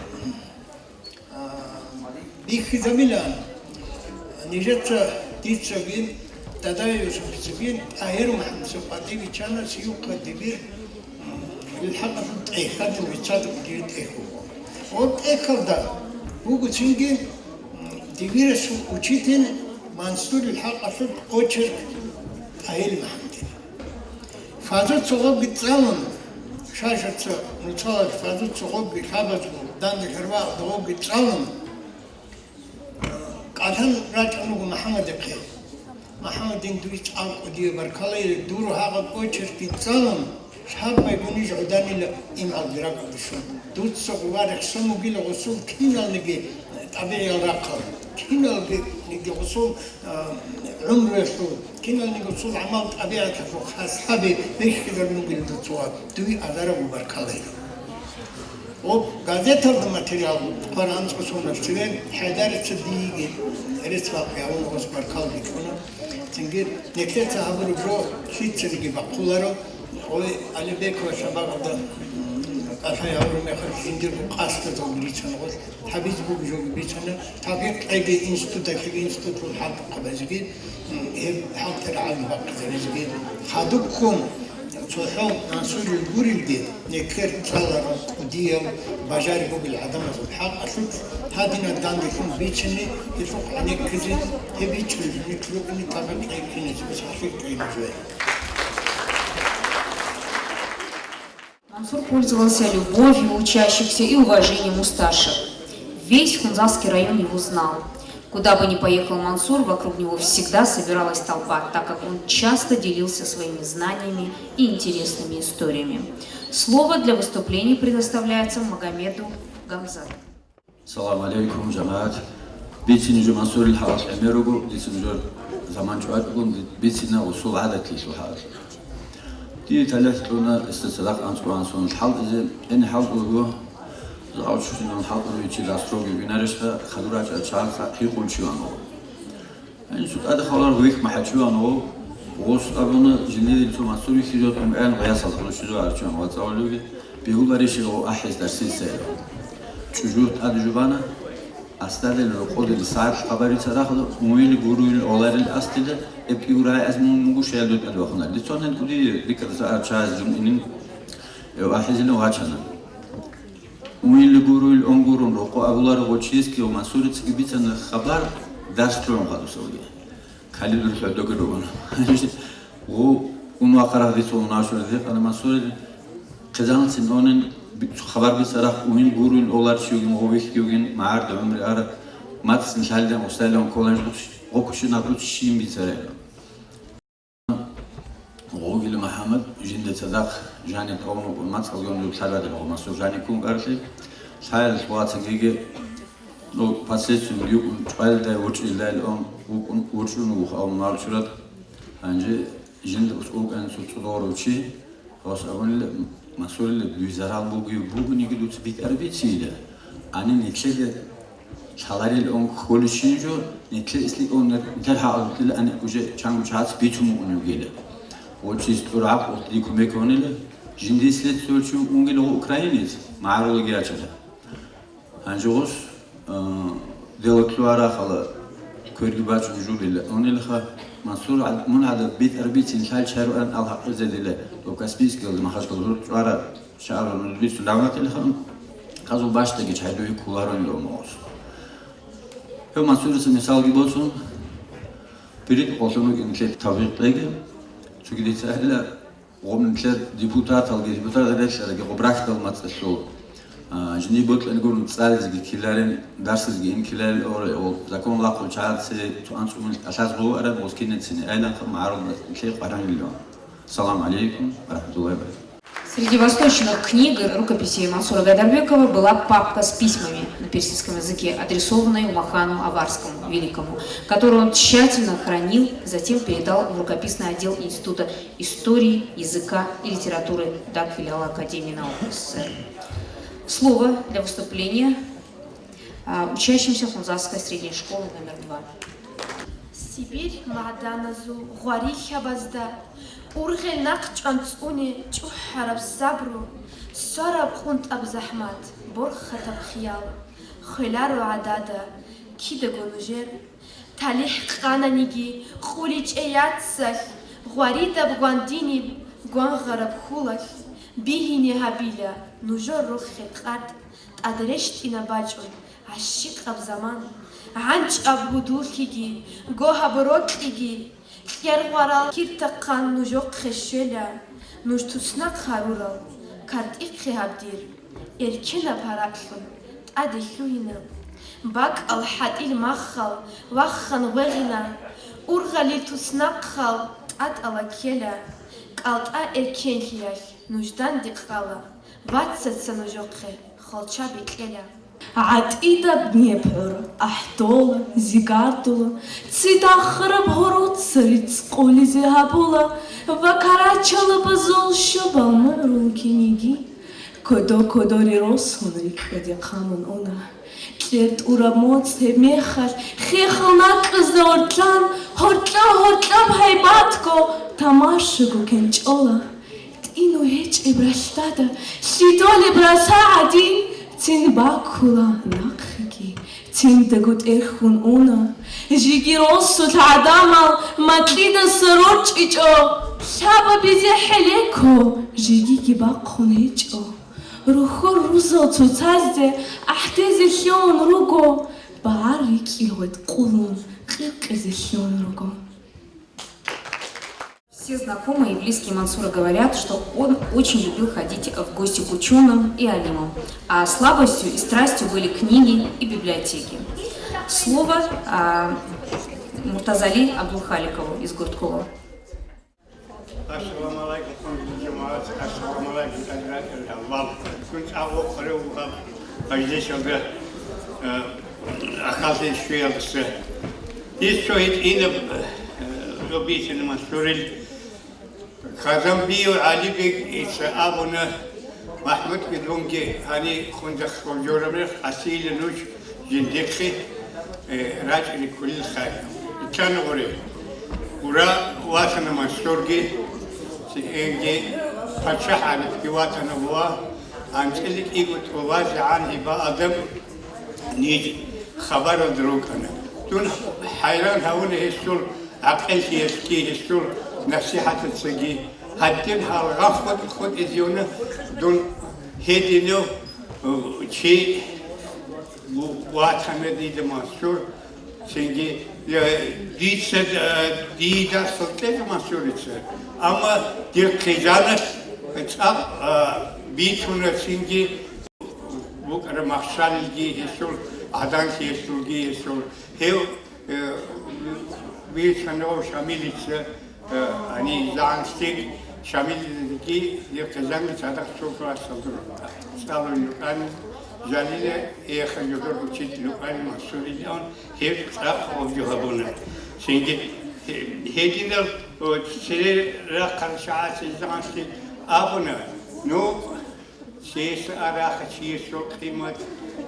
А, бихьизабилан, нижеца дицаги, Дадаюсупицаги, ТӀагьир МухӀамадсухъа дибичана Сиюкъа дибир, м, илхӀакъалъул тӀехь, гьадин вицадаб дир тӀехь вуго. Гъоб тӀехьалда буго цинги, м, дибирасул учитель Мансурил хӀакъалъулъ очерк ТӀагьир МухӀамадил. Фазуца гъобги цӀалун, шашаца нуцалъ фазуца гъобги лъабазго данде хӀербаалда гъобги цӀалун, кӀалъан рачӀун руго МухӀамадихъе. МухӀамадин дуе цӀакъ кӀудияб баркала, дур гьагъаб очеркги цӀалун, лъаб байгун ниж гӀоданила имгӀалги ракӀалде щун. Дуца гъува рехсон вугила гъусул киналниги тӀабигӀиял рахъал, киналниги гъусул а, гӀумруялъул, киналниги цо гӀамал-тӀабигӀаталъул хас гьаби бихьизабун бугелда цо дуе азараб баркала гьечӀо. Гъоб газеталда материал хъвараб анцӀго соналъ цеве ХӀайдарица диеги рецц-бакъ гьавун гъос баркала бикьуна. Цинги нилъеца гьабураб жо лъицаниги бахъуларо. Ой, Алибекова шабагъалда, м, кӀалъай гьавураб мехалъ жиндирго къасдазулги рицана гъос. Гьабиз бугеб жоги бицана, тавфикъ кьеги институталъеги, институталъул хӀалтӀухъабазеги, м, гьеб хӀалтӀи рагӀалде бахъизабизеги. Хадубккун цохӀо Мансурил гурелги, нилъер цӀаларал кӀудиял бажари бугел гӀадамазул хӀакъалъулъ гьадинаб данделъун бицани, гьелъухъ гӀенеккизе, гьеб бичӀчӀулеб нилъ рукӀине тавфикъ кьей киназего сахлъи кьей нужее. Мансур пользовался любовью учащихся и уважением у старших. Весь Хунзахский район его знал. Куда бы ни поехал Мансур, вокруг него всегда собиралась толпа, так как он часто делился своими знаниями и интересными историями. Слово для выступления предоставляется Магомеду Гамзатову. Салам алейкум, жамагӀат. Бицине жо Мансурил хӀакъалъулъ гӀемер руго, дица нужер заман чӀвачӀогун, бицина усул гӀадатилъул хӀакъалъулъ. Дие талихӀ кьуна, гьесда цадахъ анцӀго анцӀгун хӀалтӀизе, гьениб хӀалтӀулго, загьав чурсинан хӀалтӀулев чи дас роги винарищха, хадур рачӀа чагӀаца хӀикъун чи ван вуго. Гьанже цо тӀаде хваларав вихь МухӀачиван вав, гъос абуна, жиндир цо Мансур вихьизаватун бегӀан гъясалда хурушизаварчун вацӀцӀалъуги, бегьуларищ гъов ахӀизе дарсица гьев. ЧӀужу тӀаде жубана, асдадил рокъодил сагӀат хабарица рахла, уйли гуруйли оларил асдила, эб кӀиурай аз мун мугу шаялдул тӀад вахуна. Дицунан кӀуди рикӀкӀад сагӀат чагӀаз жун инин, гьев ахӀизилан вачана. Уйли гуруйли он гурун рокъо абуларо гъочиясги ва Мансурицаги бицана хабар дарс лъугӀун хадусавги. Калидур хӀодоги ругана. Гъу, ун вахъарагъ дица унашур дихъана Мансурил, хъизаналцин онин, би-, хабар бицарахъ уйин гуруйин олар чи йугин, гъу вихь йугин, магӀарда гӀумри ара, мацӀцӀин лъалдин, гъусайлан колледж гъукш-, гъукшин абруц щин бицарайна. Цадахъ жаниб авну мацӀалгун лъаларила гъо Мансур жаниб ккун кӀарлъи. Лъаялъ вацангиги, ну, последствием юкӀун чӀвалдай вучӀилдайилан вукӀун, вучӀун вух авну марчурат. Гьанже жинда ус укӀан цо цӀудорав чи, гъос абунила, Мансурила, дуй зарал бугев бугониги дуца битӀарабицийила. Ани нилъеда лъаларил он кколищин жо, нилъер исликӀун нилъер гьагьудила ани уже чанго чагӀац бицун мугӀун вугила. Гъочис тӀураб гъулъди кумек гьунила, жинди следствиялъун унгел гъо украинец, магӀарулги ячила. Гьанже гъос, а, дело клуарахъала кверги бачун жубила. Унилха Мансур гӀад-, мун гӀадаб битӀарабицин лъалчаруан ал гьакъизе дила, дов Каспийскиялда махачкал гьур чӀвара шагьаралъул бицун давлатилха, казул бащдагич гьайдуе кколаронила умугъос. Гьев Мансурица мисалги боцун, пирид къолъун вукӀин нилъер тавфикъ кьеги, цоги дица гьарила, гъоб нилъер депутаталги, депутатал релълъараги гъоб рахьдал мацӀалъул, а, жиндир бокьани гурун цӀализеги ккеларин, дарсизеги ин ккеларин, оре, ол закон лахъул чагӀаце цо анцӀумил алъаз гъов араб гъоз кинецин, айланха магӀарулда нилъее къваригӀунилан. Салам гӀалейкум ва рахматуллагьи ва баракатугь. Среди восточных книг и рукописей Мансура Гайдарбекова была папка с письмами на персидском языке, адресованные Умахану Аварскому Великому, которую он тщательно хранил, затем передал в рукописный отдел Института истории, языка и литературы ДАК филиала Академии наук СССР. Слово для выступления, а, учащимся Хунзахской средней школы номер два. Сибирь магӀданазул гъварилъабазда ургъел нахъчӀван цӀуне чӀухӀараб сабру, сораб къунтӀаб захӀмат, борхатаб хиял, хвеларо гӀадада кидаго нужер. ТалихӀ къананиги къуличӀей яцалъ, гъваридаб гвандиниб гвангъараб хьулалъ, бигьине гьабила нужер рохел къад, тӀад рещтӀинаб бачӀун гӀащикъаб заман, гӀанчӀаб гьудуллъиги, гогьаб рокьиги, кьергъварал киртахъан нужехъе щвела, нуж туснахъ гьарурал картӀихъе гьаб дир, эркенаб гьаракьлъун тӀаде лъугьина. БакӀал хӀатӀил маххал ваххан гъвегъина, ургъалил туснахъал тӀатӀала ккела, кӀалтӀа эркенлъиялъ нуж данде ккала. Вацаца нужехъе хвалчаби кьела. ГӀатӀидаб Днепр ахӀдола, зигардула, цитахараб гьоруца рицӀ къулизе гьабула ва карачалабазул щобал мугӀрул киниги кодо-кодоре росун рикӀкӀаде хъамун уна. КьертӀураб моцӀ гьеб мехалъ хехал накӀкӀазда гъортлъан, гьоркьоб-гьоркьоб гьайбатго тамашаго кенчӀола. ТӀину гьечӀеб ралъдада лъидолеб раса гӀадин, цин баккула нахъеги, циндаго тӀерхьун уна. Жиги росулъ гӀадамал макьидаса рорчӀичӀо, лъабабизе хӀелеко жигиги бахъун гьечӀо. Рухьор рузал цоцазде ахӀдезе лъугьун руго, багӀар рикӀкӀил гъветӀ къулун къикъизе лъугьун руго. Все знакомые и близкие Мансура говорят, что он очень любил ходить в гости к учёным и алимам, а слабостью и страстью были книги и библиотеки. Слово, а, Муртазали Абдулхаликову из Гурткулу. Ассаламу алейкум, хъумзул жамагӀат, ассаламу алейкум, хӀазрат Аллагь. Кун цӀакъ вокьарав вугьаб мажлисалда, э, ахалъи щвеялдаса. Ис цо гьитӀинаб, э, объяснение Мансурил. Хазанбиев ГӀалибег ица абуна, МахӀмуд, дунги гьани Хунзахъ жураб рехъ асила нуж жиндихъе, э, рачӀине кколел хай. Ицан гъуре. Гура ватана Мансурги, цинги паччахӀ гӀадатги ватана ва анцӀила кӀиго тӀубазегӀан гьиба адам ниж хабаралда рукӀана. Дун хӀайран гьавуна гьесул гӀакъиллъиялъги, гьесул насихӀатацаги. Гьадин гьалгъан хутӀ-хутӀизевна дун гьединав, э, чи ватана дида Мансур. Цинги, э, дица, э, дида салтӀе Мансурица. Амма дир хъизаналъ цӀакъ, э, бицуна цинги. БукӀараб махщалилги гьесул, гӀаданлъи гьесулги гьесул. Гьев, э, вихьанав Шамилица, э, гьаниб загӀан стикь, Шамилидаги гьев хъизанги цадахъ цо классалда цӀалулел рукӀана, Жалила эхал жодор учитель рукӀана, Мансурилан гьев цӀакъ гъобжо гьабуна. Цинги гьединал цере рахъарал шагьаралъе загьанлъи абуна, ну, цеса араха чиясул къимат, э,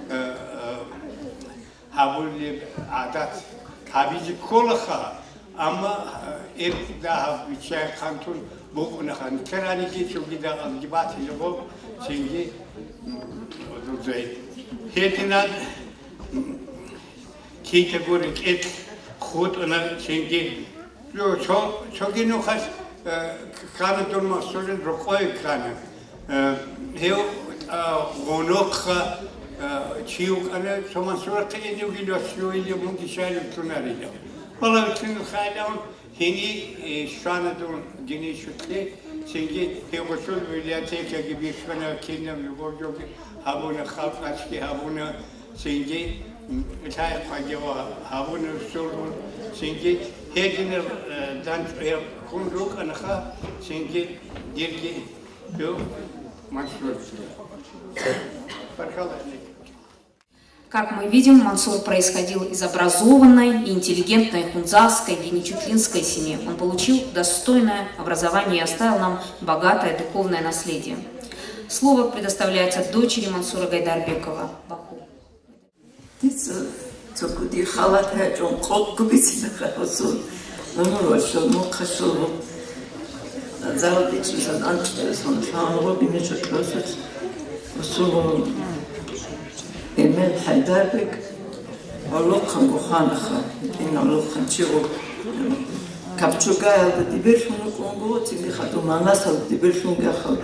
э, гьабулеб гӀадат гьабизе кколаха, амма, э, эб дагьаб биччай хъантун букӀунаха. Никераниги цогидал алги батилеб, цинги, м, рузей. Гьединан, м, кидаго рекӀелъ хутӀуна, цинги Цо-, цо-, цоги нухалъ, э, ккана дун Мансурил рокъове ккана. Э, гьев, а, гъонохъа, э, чи вукӀана, цо Мансурахъе иневги лъосиюгьилев мунги щайилан лъунарилан. Валлагь, лъуналъ хайилан гьенив, э, щвана дун диние щутлъи, цинги гьев гъосул библиотекаги бихьана, кинаб жо-, жо-, гьабуна, халкъалъги гьабуна. Цинги, м, лъай-хъваги ва гьабуна русулгун, цинги гьединаб, э, дандчӀваяб хун рукӀанаха, цинги дирги гьев Мансур. Баркала. Как мы видим, Мансур происходил из образованной и интеллигентной хунзахской геничутлинской семьи. Он получил достойное образование и оставил нам богатое духовное наследие. Слово предоставляется дочери Мансура Гайдарбекова, Баху. Дица цо кӀудияб халат гьечӀо, къокъго бицина гьасул. Нур вачӀо, мухъалъул. Зал бичӀчӀизан анцӀила сон лъан гъо, биничӀо кьосулъ. Гьасул Эмел Гьайдарбек гӀолохъанго хванаха, гьитӀин гӀолохъанчи гъо. Капчугаялда дибирлъун вукӀунго, цинги хадуб Манасалда дибирлъунги ахал.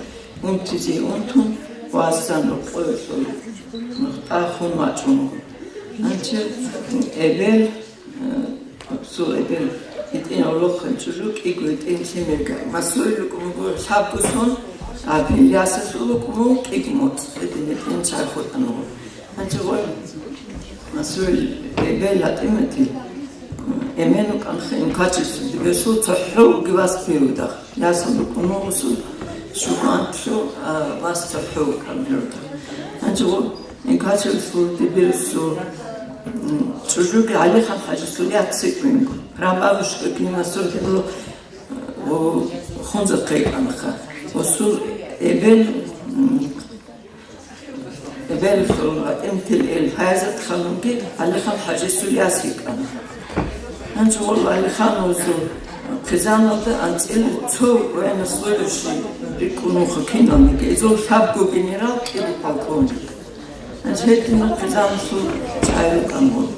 Унтизе унтун, васан рокъовелъул нухтӀа хун вачӀун. Гьанже эбел, э, цо эбел гьитӀин гӀолохъанчи жо, кӀиго гьитӀин лъимерга. Масуил рукӀун буго лъабго сон, а Ильясасул рукӀун буго кӀиго моцӀ. Гьедин гьитӀин чай хутӀун буго. Гьанже гъой Масуил эбел гьатӀимати, эмен вукӀанха, им качестве дибесул цохӀо вугев вас пиудах. Ясал букӀун буго гъосул шугьантлъу, а, вас цохӀо вукӀан гьев. Гьанже гъо, ин качестве дибесул, м, чӀужуги ГӀалихан хӀажисул яц цӀикӀкӀвинго. Рабабушка Гимасул гьеб, о, хунзахъе йикӀанха. Гъосул эбел, м, Эбелалъул гьатӀимтил ил Гьаязат ханумги ГӀалихан хӀажисул яс йикӀана. Гьанже гъол ГӀалихан гъозул хъизаналда анцӀила цо военнослужащий рикӀкӀунуха киналниги, гьезул лъабго генерал, кӀиго полковник. Гьанже гьединал хъизаналъул чӀай рукӀан гъол.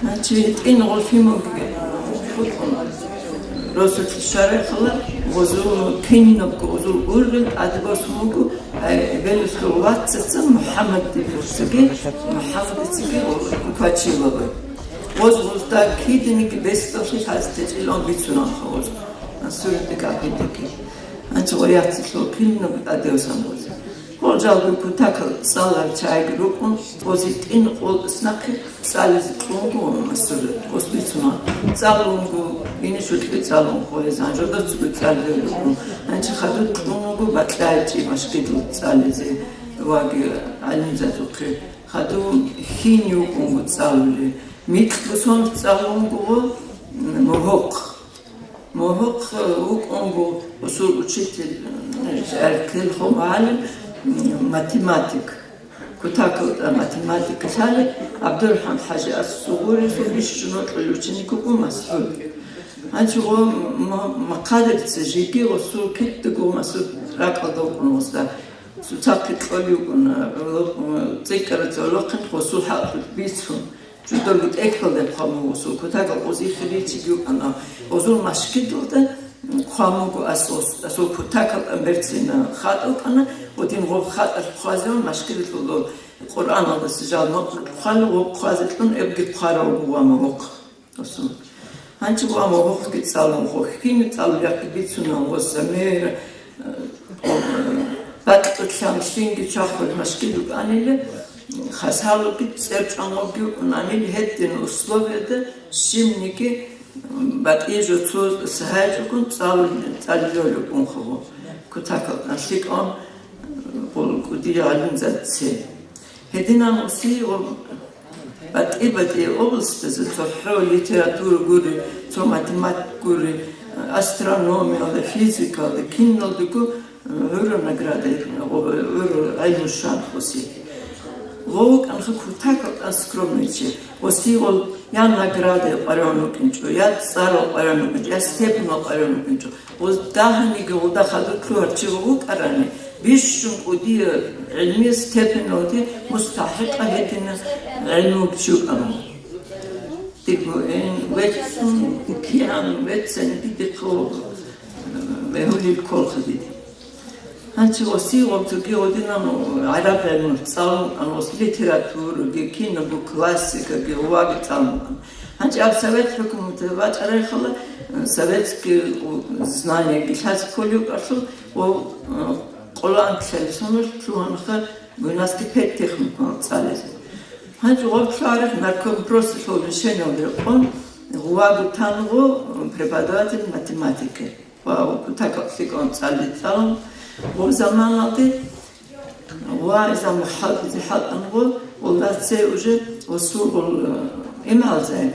Гьанже гьитӀин гъол лъималги хутӀун, росулъ щварахъала, гъозул кинабго гъозул ургъел тӀаде босун буго, Гьай, эбелалъул вацаца МухӀаммад дибурцаги, МухӀаммадицаги Квачиловы. Гъоз-гъозда киданиги бесдалъи лъазе течӀилан бицунанха гъоз. Мансурида габидаги. Гьанже гъояцалъул кинаб тӀадевсан гъоз. Гъол жалго кутакал цӀаларал чагӀиги рукӀун, гъоз гьитӀин къолтӀас нахъе цӀализе кьунго Мансур гъоз бицуна. ЦӀалунго, гьенив щулъги цӀалун хъугьезан, жодоцаго цӀалулел рукӀун. Гьанже хадуб кьун вуго бакьа гьечӀеб машгидал цӀализе ваги гӀалимзабазухъе. Хадуб хьин вукӀунго цӀалулел. Микьго сон цӀалунго, м, мугьукъ. Мугьукъ вукӀунго гъосул учитель, м, гӀеркелго мугӀалим, м, математик. Кутакалда математика лъалеб ГӀабдурахӀман хӀажи ас-Сугъурилъул бищун вокьулев ученик вуго МасгӀуд. Гьанже гъо м-, м-, Махъадирица жеги гъосул кидаго Масгьуд ракӀалда вукӀун гъозда. Цоцахъе кьолев вукӀун, м, цӀикӀкӀараб цо гӀолохъанчи гъосул хӀакъалъулъ бицун. Жидерго тӀехьалда хъван буго гъосул, кутакал гъоз ихиричиги вукӀана. Гъозул машгидалда хъван буго ас-, ас-, асул кутакал тӀамберцина хатӀа вукӀана, гъодин гъоб хатӀалъ хъвазеян машгидалъул Къуръаналдаса жал нукъ хъван, гъоб хъвазе кьун эбги хъварав буго ва мугьукъ гъосул. Гьанже ва мугьукъги цӀалун, гъо хьин цӀалулехъги бицунан, гъос замер, э, бакьулъан лъинги чвахулеб машгидал анила, хасалуги цӀерчӀван гъобги унанил гьедин условияда щибниги БатӀи жо цо сахӀайчӀукӀун цӀалулел, цӀалулел рукӀунха гъо, кутакалда лъикӀун гъол кӀудиял гӀалимзаца. Гьединан оси ва батӀи-батӀи областазе цохӀо литература гури, цо математика гури, астрономиялда, физикалда, киналдаго гӀура награда, гӀура гӀелму шан оси. Гъо вукӀанха кутакалда скромный чи, оси гъол я награда къваригӀун вукӀинчӀо, я цӀарал къваригӀун вукӀинчӀо, я степенал къваригӀун вукӀинчӀо. Гъоз дагьаниги гъолда хадур лъугьарчи вукӀарани, бищун кӀудияб гӀилмияб степеналде мустахӀикъа гьедина гӀилму чи вукӀана. Дирго ин веццун, кигӀан веццани дидехъо, э, бегьулел кколха диде. Гьанчи оси гъоб цоги гъодинан гӀараб гӀелму цӀалун ан, ос литератураги, киноги, классикаги, гьуваги цӀалун ан. Гьанчи аб совет хӀукумат бачӀарайхъала, э, советский, у, знаниеги лъазе кколев кӀалъул, ва, э, къоло анкьлъалъ соналъ лъугьанха Буйнакский педтехникумалъ цӀализе. Гьанчи гъоб лъугьараб наркомпросалъул решениялда рекъон, гъувагу тангъу преподаватель математики. Ва кутакалъ лъикӀун цӀализе цӀалун, гъоб заманалде ва изан хӀалтӀизе хӀалтӀангъу, гъолда цей уже осул гъол, э, имгӀалзай,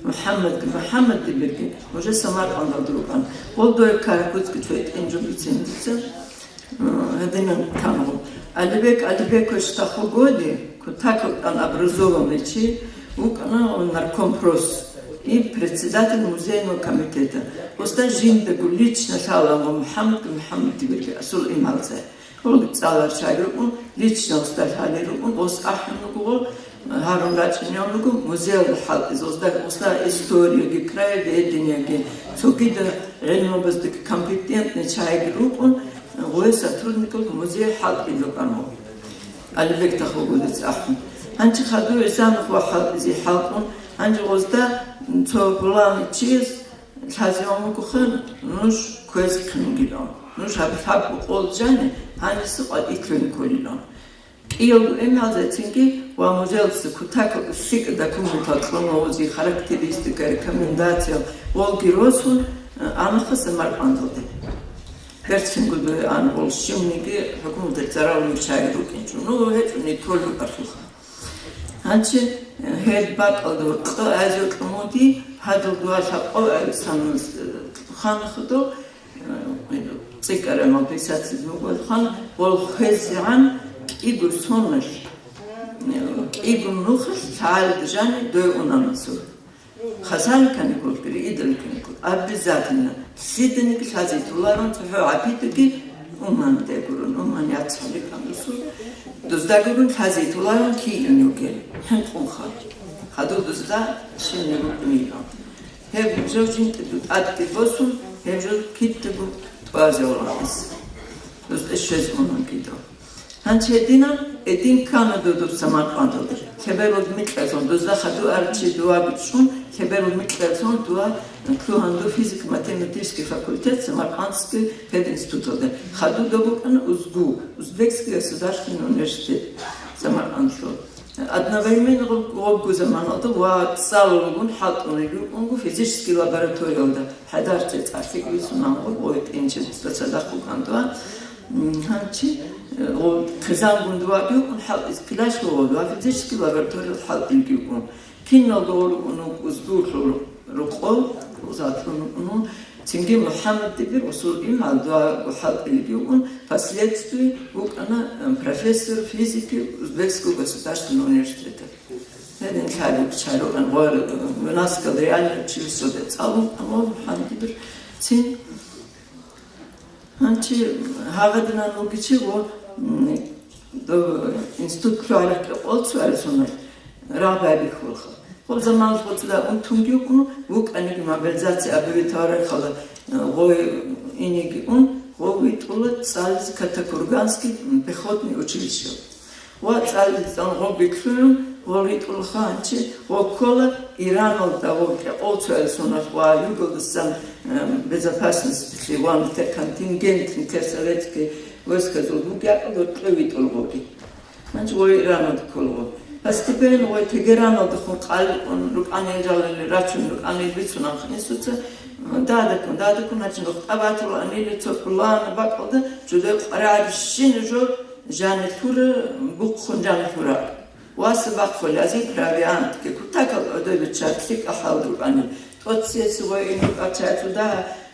МухӀаммад, МухӀаммад Дибирги уже Самаркъандалда рукӀан. Гъол дой каргуцӀги цо гьитӀинчӀо бицин дица, э, гьадинан тангъу. Алибек Алибекович Тахугоди, кутакалъан образованный чи, вукӀана наркомпрос и председатель музейного комитета. Гъосда жиндаго лично лъала ва МухӀаммад, МухӀаммад Дибирги асул имгӀалзай. Гъолги цӀаларчи рукӀун, лично гъосда лъалел рукӀун, гъос ахӀун руго, гъо, гьарун рачӀинев руго музеялда хӀалтӀизе, гъосда, гъосда историяги, краеведениеги, цогидал гӀилмабаздаги компетентный чагӀиги рукӀун, гъое сотрудникал музей хӀалтӀил рукӀана. Алибек Тахугодица ахӀун. Гьанчи хадур гӀисанухъ ва хӀалтӀизе хӀалтӀун, гьанчи гъозда цо гъулани чияс лъазеван вугоха, нуж кквезехъин вугилан, нуж гьаб лъабго къол жани гьаниса къватӀилъун кколилан. КӀиялго имгӀалзацинги ва музеялдаса кутакаб лъикӀ документал кьун ва ози характеристика, рекомендация, гъолги росун, амаха Самаркъандалде. Берцинго дуе ан гъол щивниги хӀукуматалъ зарал виччаги рукӀинчӀо. Ну, гьечӀони толеб барлъуха. Гьанчи, э, гьеб бакӀалда къо Азия кьумуди, гьадал дуа лъабкъо Александр, э, ханахудо, э, цӀикӀкӀарамал писатель буго хан, гъол хвезегӀан кӀиго соналъ, э, кӀиго нухалъ лъагӀалида жани дой унана цо. Хасани каникулги, риидал каникул. Обязательно. Лъиданиги лъазе толарун, цохӀо гӀапидаги, Уманде гурун, Уман яцаликан русул. Дузда гурун лъазе толарун киин югел. ХӀинкъунха. Хадуб дузда шинни рукӀунилан. Гьеб жо жинтӀи тӀадги босун, гьеб жо кидаго тӀвазе валаис. Дузда щвез Уман кидал. Гьанчи гьединан, гьедин ккана додур Самаркъандалде. Лъеберал микьазул дузда хадур арчи дуа бичӀчӀун, лъеберал микьазул дуа лъугьанду физико-математический факультет Самаркъандский пединституталде. Хадур доб букӀана узгу, Узбекский государственный университет Самаркъандлъул. Одновременно гъоб-, гъобгу заманалда ва цӀалулагун хӀалтӀулел рукӀунго физический лабораториялда. ХӀадар цецӀалъи висунанго, ой, тӀинчи цадахъ вукӀандуа. М, гьанчи, э, о, хъизангун дуа бикӀун хӀалтӀиз класс гъолдуа, физический лабораториял хӀалтӀилги вукӀун. Киналго гъолукӀун вукӀуз гурлъул рукъов, узатлъун вукӀун. Цинги МухӀаммад Дибир усул имгӀал дуа хӀалтӀилги вукӀун, впоследствии вукӀана, э, профессор физики Узбекского государственного университета. Гьедин лъалеб чарукъан гъор, э, Юнасскал реальное училищелде цӀалун, амма гьанкӀидер цин. Гьанчи гьагъадинан вугичи гъо, м, до институт лъугьарахъе къолцуарасуна рагъ байбихьулха. Гъо заман гъоцӀила унтунги вукӀун, вукӀаниги мобилизация абури таварахъала, э, гъой иниги ун, гъо витӀула цӀализе Катакурганский, м, пехотный училище. Ва цӀализе цӀалун гъо биклъугӀун, гъо ритӀулха гьанчи, гъо ккола Ираналда, гъо кӀикъол цоял соналъ ва югалдасан, э, безопасностьлъи ва нилъер контингент, нилъер советский войсказул бугеб гьоркье витӀул гъоги. Гьанчи гъо Иранал ккола гъо. Постепенно гъой Тегераналдехун къаликъун рукӀанин жалали рачун рукӀанин бицунанха инсуца, дадаккун, дадаккун гьачи нухтӀа батуланили цо пулана бакӀалда жудай къваригӀарищин жо жанилъура, бухъун жанилъура. Васа бахъули азил провиантги, кутакал гӀодобиччат лъикӀа хӀал рукӀанил, тӀоциясе гъой ин рукӀа чай цӀуда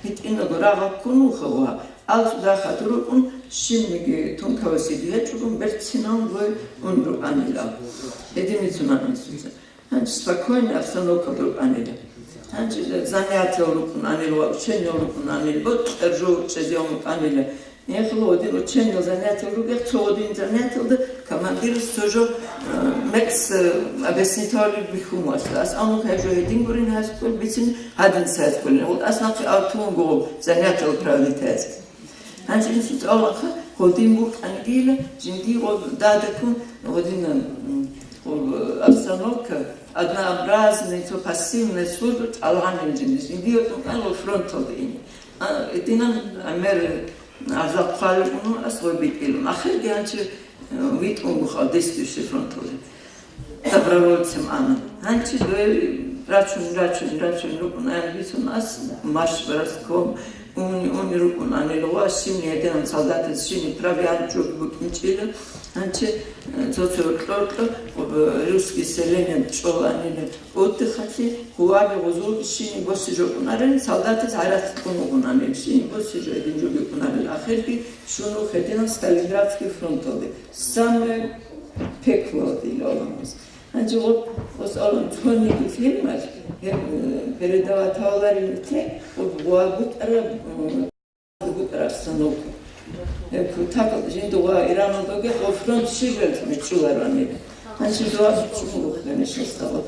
гьитӀинаго рагъал ккун вуха ва, ал цӀуда хадур рукӀун, щибниги тункавасиги гьечӀогун берцинал гъой ун рукӀанила. Гьедин бицуна инсуца. Гьанчи спокойный обстановка рукӀанила. Гьанчи занятиял рукӀун анил ва учениел рукӀун анил, бокьар жо чӀезеун рукӀанила. Эхло один учениел занятиял ругех, цо один занятиялда командирас цо жо, э, мекс, э, объяснить гьавли бихьун васла. Ас амук гьеб жо гьедин гурин гьазкур бицин, гьадин сайскулин. Вот ас нахъе алтун гол занятиял проводить гьаз. Гьанчи инсуца алаха, гъодин букӀан гила, жинди гъо дадаккун, гъодин, м, гъо обстановка, однообразный, цо пассивная служба, тӀалгӀанин жинди, жинди гъо фронталда ин. А, гьединан гӀемер гӀазаб хъвалеб буго, ас гъой битӀилун. Ахирги гьанчи, э, витӀун буха действующий фронталде. Добровольцем ана. Гьанчи дой рачун, рачун, рачун рукӀун аян бицун ас марш бараском уни, уни рукӀун анил ва щибни гьединан солдатаз щибни провиант жуг букӀинчӀила. Гьанчи, э, цо-цо кьо-кьо, об, русский селеният чӀоланила. Отдыхалъе, хъували гъузул щибни боси жо кӀунарел, солдатаз гӀарац кьун вукӀунанил, щибни боси жо гьедин жо бикӀунарел, ахирги щун вух гьединал Сталинградский фронталде, самое пекло дила оламаз. Гьанже гъоб осалун цониги фильмалъ, гьеб, э, передавать гьавларилан те, гъоб ва бутӀараб, м, бутӀара обстановка. Э, кутакал жинда ва Ираналдаги гъо фронт щиб гьелцӀ мичӀчӀуларо амир. Гьанчи жаваб чӀун буго, конечно, стало.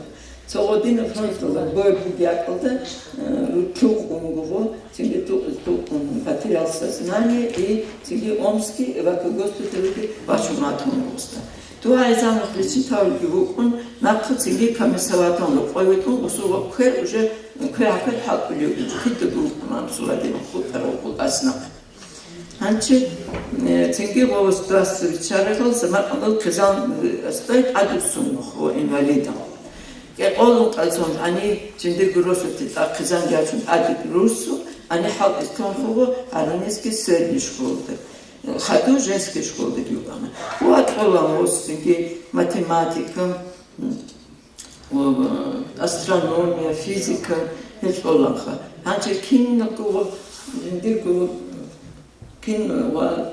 Цо гъодина фронталда бой бугеб бакӀалда, э, руччу къун буго, цинги ту-, ту-, м, потерял сознание и цинги Омский эвакогоспитальги бачун ватун буго ста. Дугьай замах лечитавлги вукӀун, нахъа цинги комиссоватан рукъой витӀун, усуго квер уже, квер гьаквер хӀалтӀулев, кидаго вукӀун Мансурадин хутӀарал хутӀас нахъ. Гьанчи, э, цинги гъовас дас ричарагал, Самаркъандал хъизан, э, астай тӀадуссун хъо инвалидал. КӀекъолун кьалцун гьани жиндирго росулъе тӀад хъизан гьачун тӀаде руссу, гьани хӀалтӀистун хъуго гьаранизги средний школда. Хаду женский школда гьукъана. Ва кьола гъосинги математика, м, ва астрономия, физика гьел кьоланха. Гьанже кинабго ва жиндирго кин ва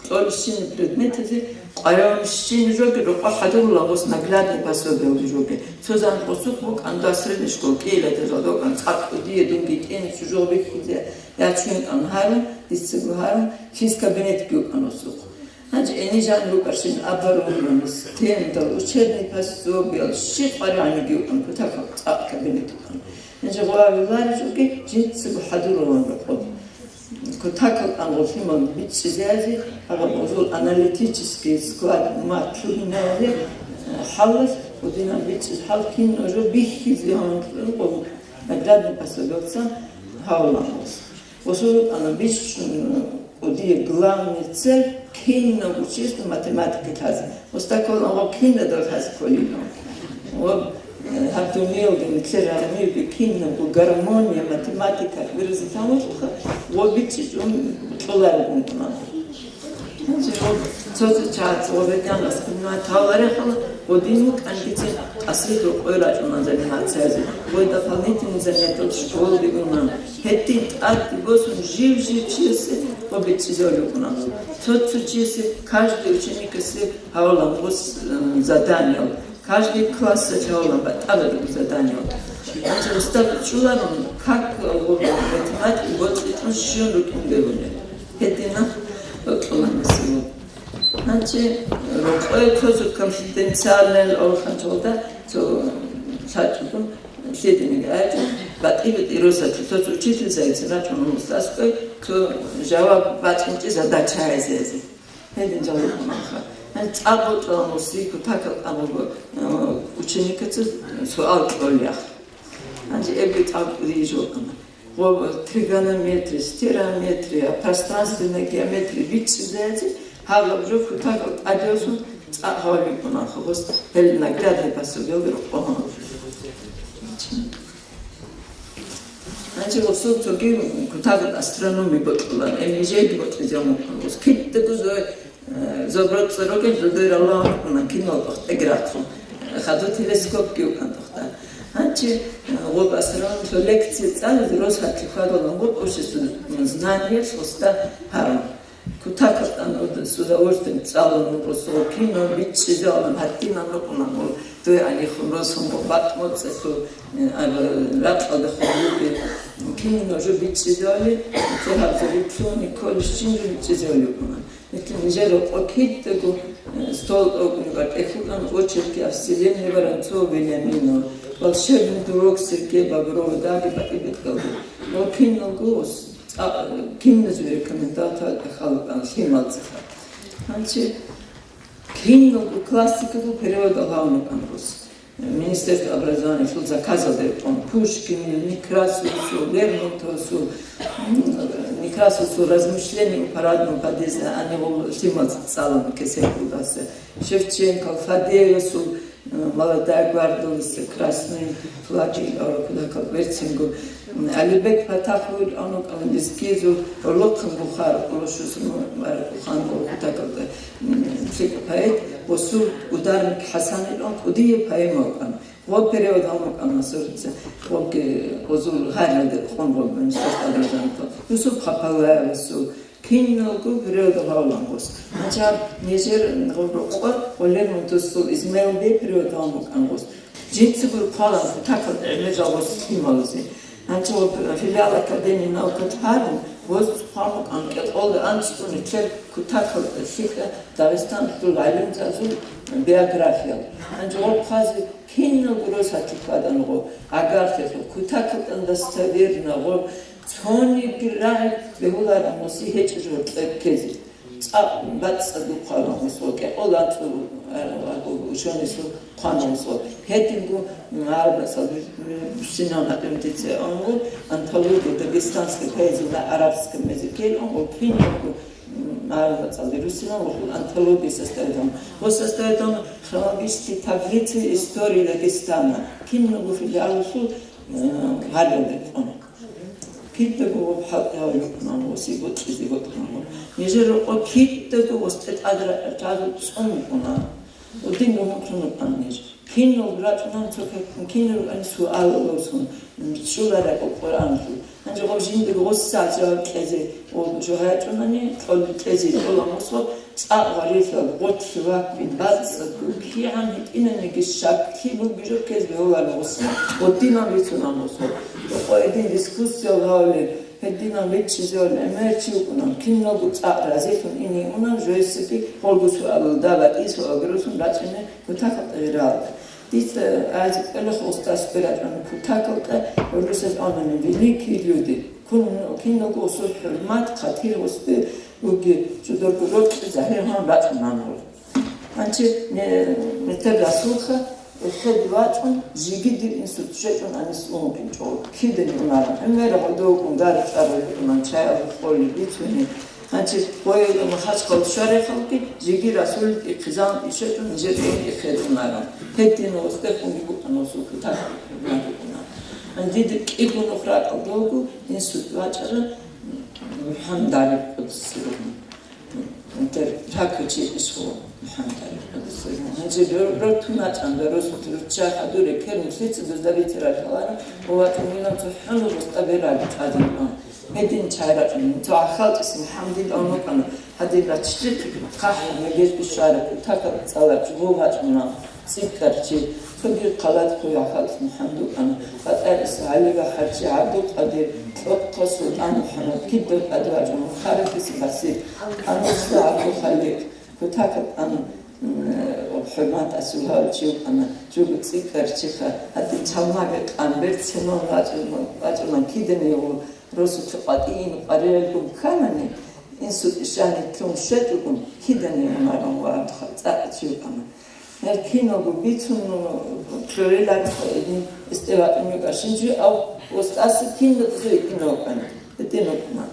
кьолщин предметазе къваригӀунщин жоги рукъа хӀадурула гъос наглядный пособиялги жоги. Цо зан гъосухъ букӀан дас средний школ кӀиила держал докӀан цӀакъ кӀудие дунги кӀин чужого бихьизе. Я чуин кӀан гьарун, дица гьарун, физкабинетги вукӀан усухъ. Гьанже гьенижан рукӀарщин оборудованность, стендал, учебный пособиял, щиб къваригӀаниги вукӀан, кутакаб цӀакъ кабинет вукӀан. Гьанже гъвариларичӀоги жинцаго хӀадурлъун рукъоб. Кутакал кӀан гъолъимал бичӀчӀизеязе, гьаб гъозул аналитический склад мат лъугьинаязе, э, хӀалалъ, гъодинан бичӀчӀиз хӀал кин нужер бихьизе гьанкьун къо, наглядный пособиялцан гьавулан гъос. Гъосул рукӀана бищун кӀудияб главный цель кинабго чиясда математика лъазе. Устакал гъо кинабго лъазе кколин. Гъо, э, гьаб дуниялда нилъер гӀалимияб кинабго гармония математика виразилъун вугоха, гъо бичӀчӀичӀун кьолареб букӀуна. Гьанже гъо цо-цо чагӀаца гъо бетӀергьанас кинабго тавларехъала, гъодин вукӀангицин къасид рукъой рачӀуна заниматциязе. Гъой дополнительный занятиялъ школалде уна. Гьедин тӀадги босун жив-жив чиясе гъо бичӀчӀизавулев вукӀуна. Цо-цо чиясе, каждый ученикасе гьавулан гъос, э, заданиеял, каждый классалъ гьавулан батӀа-батӀа заданиеял. Гьанже устар чӀуларун, как гъо математика боцӀи-тӀун щун рукӀин бегьулел. Гьединаб бокьуланасе. Гьанже рокъой цо-цо конфиденциальный алханчалда цо лъачӀого лъединеги гӀайчӀо, батӀи-батӀи росулъ цо-цо учительзайицин рачӀун устаскӀой, цо жаваб бачӀинчӀи задача гьезезе. Гьедин жаваб гьанха. Гьанже цӀакъ бокьула муси кутакал абуго, э, ученикаца суал кьолеяхъ. Гьанже эбги цӀакъ рижо. Гъо тригонометрия, стереометрия, пространственная геометрия бичӀчӀизеязе, гьаб жо кутакал тӀадеосун цӀакъ гьавабикӀуна, хабас гьел награда гьеб басулел рокъогьун. Гьанже гъусул цоги кутакалда астрономи бокьулан, э, нижеги бокьизабун букӀун. Гъус кидаго зо-, э, зоброцӀцӀорогел зодой раллагьун букӀуна, кинал тӀохтӀеги рахъун. Хадур телескопги вукӀан тӀохда. Гьанже, э, гъоб астрономлъул лекция цӀализе рос гьатӀи хьвадулан гъоб общество знаниялъ гъусда гьарун. Кутакалда с удовольствием цӀалун росул кино бичӀчӀизабун гьатӀинаб букӀуна гъол. Дой гӀалихун росун гъоб батӀ моцӀалъул, э, ар-, ракьалда хъубулги кино жо бичӀчӀизабули, цо гьабзабитлъун, колледжчин жо бичӀчӀизабули букӀуна. Микин нижер рокъо кидаго, э, стол тӀокӀун батӀехьулан очерки о вселенной Воронцова Вениаминова, волшебный дугӀок Сергея Боброва, Дарья Бакъибеталда. Ва киналго ос-, цӀа-, киназул рекомендатор халкъан лъималцӀиха. Гьанчи киналго классикалъул переводал гьавун букӀан рос. Министерство образованиялъул заказалда рекъон Пушкинил, Некрасовасул, Лермонтовасул, м, Некрасовасул «Размышления у парадного подъезда», гьаниб гъол лъимал цӀалун кесекалдаса, Шевченкол, Фадеевасул, м, «Молодая гвардия», «Красный флаг» ил аврокудакал берцинго, м, Алибек Патахов ил анукъан лезгизул, Лохъан Бухар, Лошусун Маркухан, аврокудакалда, м, лъикӀ поэт, босул Ударник ХӀасан ил ан кӀудияб поэма вукӀан. Гъоб перевод гьавун букӀана сурца, гъобги гъозул гьарилде къон гъоб министерство образования. Юсуп Хапалаевасул киналго перевод гьавулан гъос. Гьанчаб нижер гъоб рокъор гъолер мунтусул Измаил бе перевод гьавун букӀан гъос. Жинцабур хъвалан кутакал гӀемер жаваз лъималазе. Гьанча гъоб филиал Академии наукат гьарун, гъоз хъван букӀан кӀикъоялда анцӀго нилъер кутакал лъикӀа Дагъистаналъул гӀалимзабазул биографиял. Гьанча гъоб хъвазе Киналго росатик хьвадан гъо, агарлъи гъо, кутакалда достоверно гъо, цониги рагӀи бегьуларан гъоси гьечӀо жо кьеккезе. ЦӀакъ бацӀцӀадго хъваран гъос гъо, кӀикъоялда анцӀго, а, а, учёнайсул хъван гъос гъо. Гьединго гӀарабасал, м, синан гьатӀун дица ан гъо, антология дагестанской поэзии на арабском языке ан гъо, киналго м, гӀараб бацӀцӀалде руссинал гъолъул антология составитан. Гъо составитан хронологические таблицы истории Дагестана. Киналго филиалалъул, э, гьарилде кьун. Кидаго гъоб хӀалтӀи гьавулеб букӀунан, гъоси бокьизе бокьунан. Нижер рокъо кидаго гъос тӀад ра-, рагӀу цӀун букӀуна. Гъодин гьункьун букӀан ниж. Киналго рачӀунан цо ккун, киналго рукӀани суал босун, чӀулараб Къуръаналъул. Гьанже гъоб жиндир гъоса жаваб кьезе, гъоб жо гьачӀунани, кьолел кьезе кьола мусо, цӀакъ гъварилъа, гъотлъи ваккун, бацӀцӀадго, кигӀан гьитӀинаниги щаклъи бугеб жо ккезе бегьуларо гъоси, гъодинан бицуна мусо. Рокъо гьедин дискуссиял гьавулеб, гьединан бичӀчӀизевал гӀемер чи вукӀунан, киналго цӀакъ разилъун ине унан, жойсаги гъолго суалалда батӀи суалги росун рачӀине кутакалда гъиралда. Дица азе кӀвелахъ устаз кверачӀун кутакалда гӀурусаз анани великие люди. Кун-, киналго усул хӀурмат, хъатир гъосде буги жударго рокьи загьир гьан рачӀунан гъур. Гьанчи не-, метер расулха эхед вачӀун, жиги дир инсут щвечӀун анис унгинчӀо. Кидани унаран. ГӀемер гъодов кӀун гари чӀарулев унан, чаял холли бицуни. Гьанчи гъой Махачкъала щварай халкъги жиги расулги хъизан ишетун нижер гьебги хедунаран. Гьедин гъосдехунги букӀана гъосул кутакалда букӀана. Гьанже дида кӀиго нух ракӀалда вуго, инсут вачӀарав МухӀаммад ГӀали къуддиса сирругьу. Интер ракӀалда чи ишгъо МухӀаммад ГӀали къуддиса сирругьу. Гьанже рор-, рортун вачӀан, рос-, ручча хадуре, кер нилъеца дузда бицарал каларан, ва вачӀунилан цохӀо нух гъосда бераги чӀвазилан. Гьедин чай рачӀун, цо ахалтӀиса МухӀаммадил ан вукӀана, гьадин раччихъе хъахӀ мегеж бищвараб, кутакалда цӀаларав чи гъов вачӀуна, цӀикӀкӀарав чи, цоги хъалатӀ хъуй ахалтӀиса МухӀаммад вукӀана, БатӀаиса ГӀали ва ХӀарчи ГӀабдулкъадир, КьокӀкъа СултӀан МухӀаммад, кидав тӀад вачӀун, Харахиса Басир, Анисла ГӀабдулхаликь, кутакалда ан, м, хӀурмат асул гьав чи вукӀана, жого цӀикӀкӀарав чиха, гьадин чалмаги къан берцинан вачӀун, вачӀунан кидани гъо, росулъа къватӀиин къваригӀелгун кканани, инсут ишани лъун щвечӀогун, кидани унаран ва абдухъ цӀакъ чи вукӀана. Гьел киналго бицун, ну, кьолел рацӀцӀа гьедин эсде ватӀун вукӀарщинчи, ав устӀаса кинаб цо гьитӀинав вукӀана, гьитӀинав вукӀана.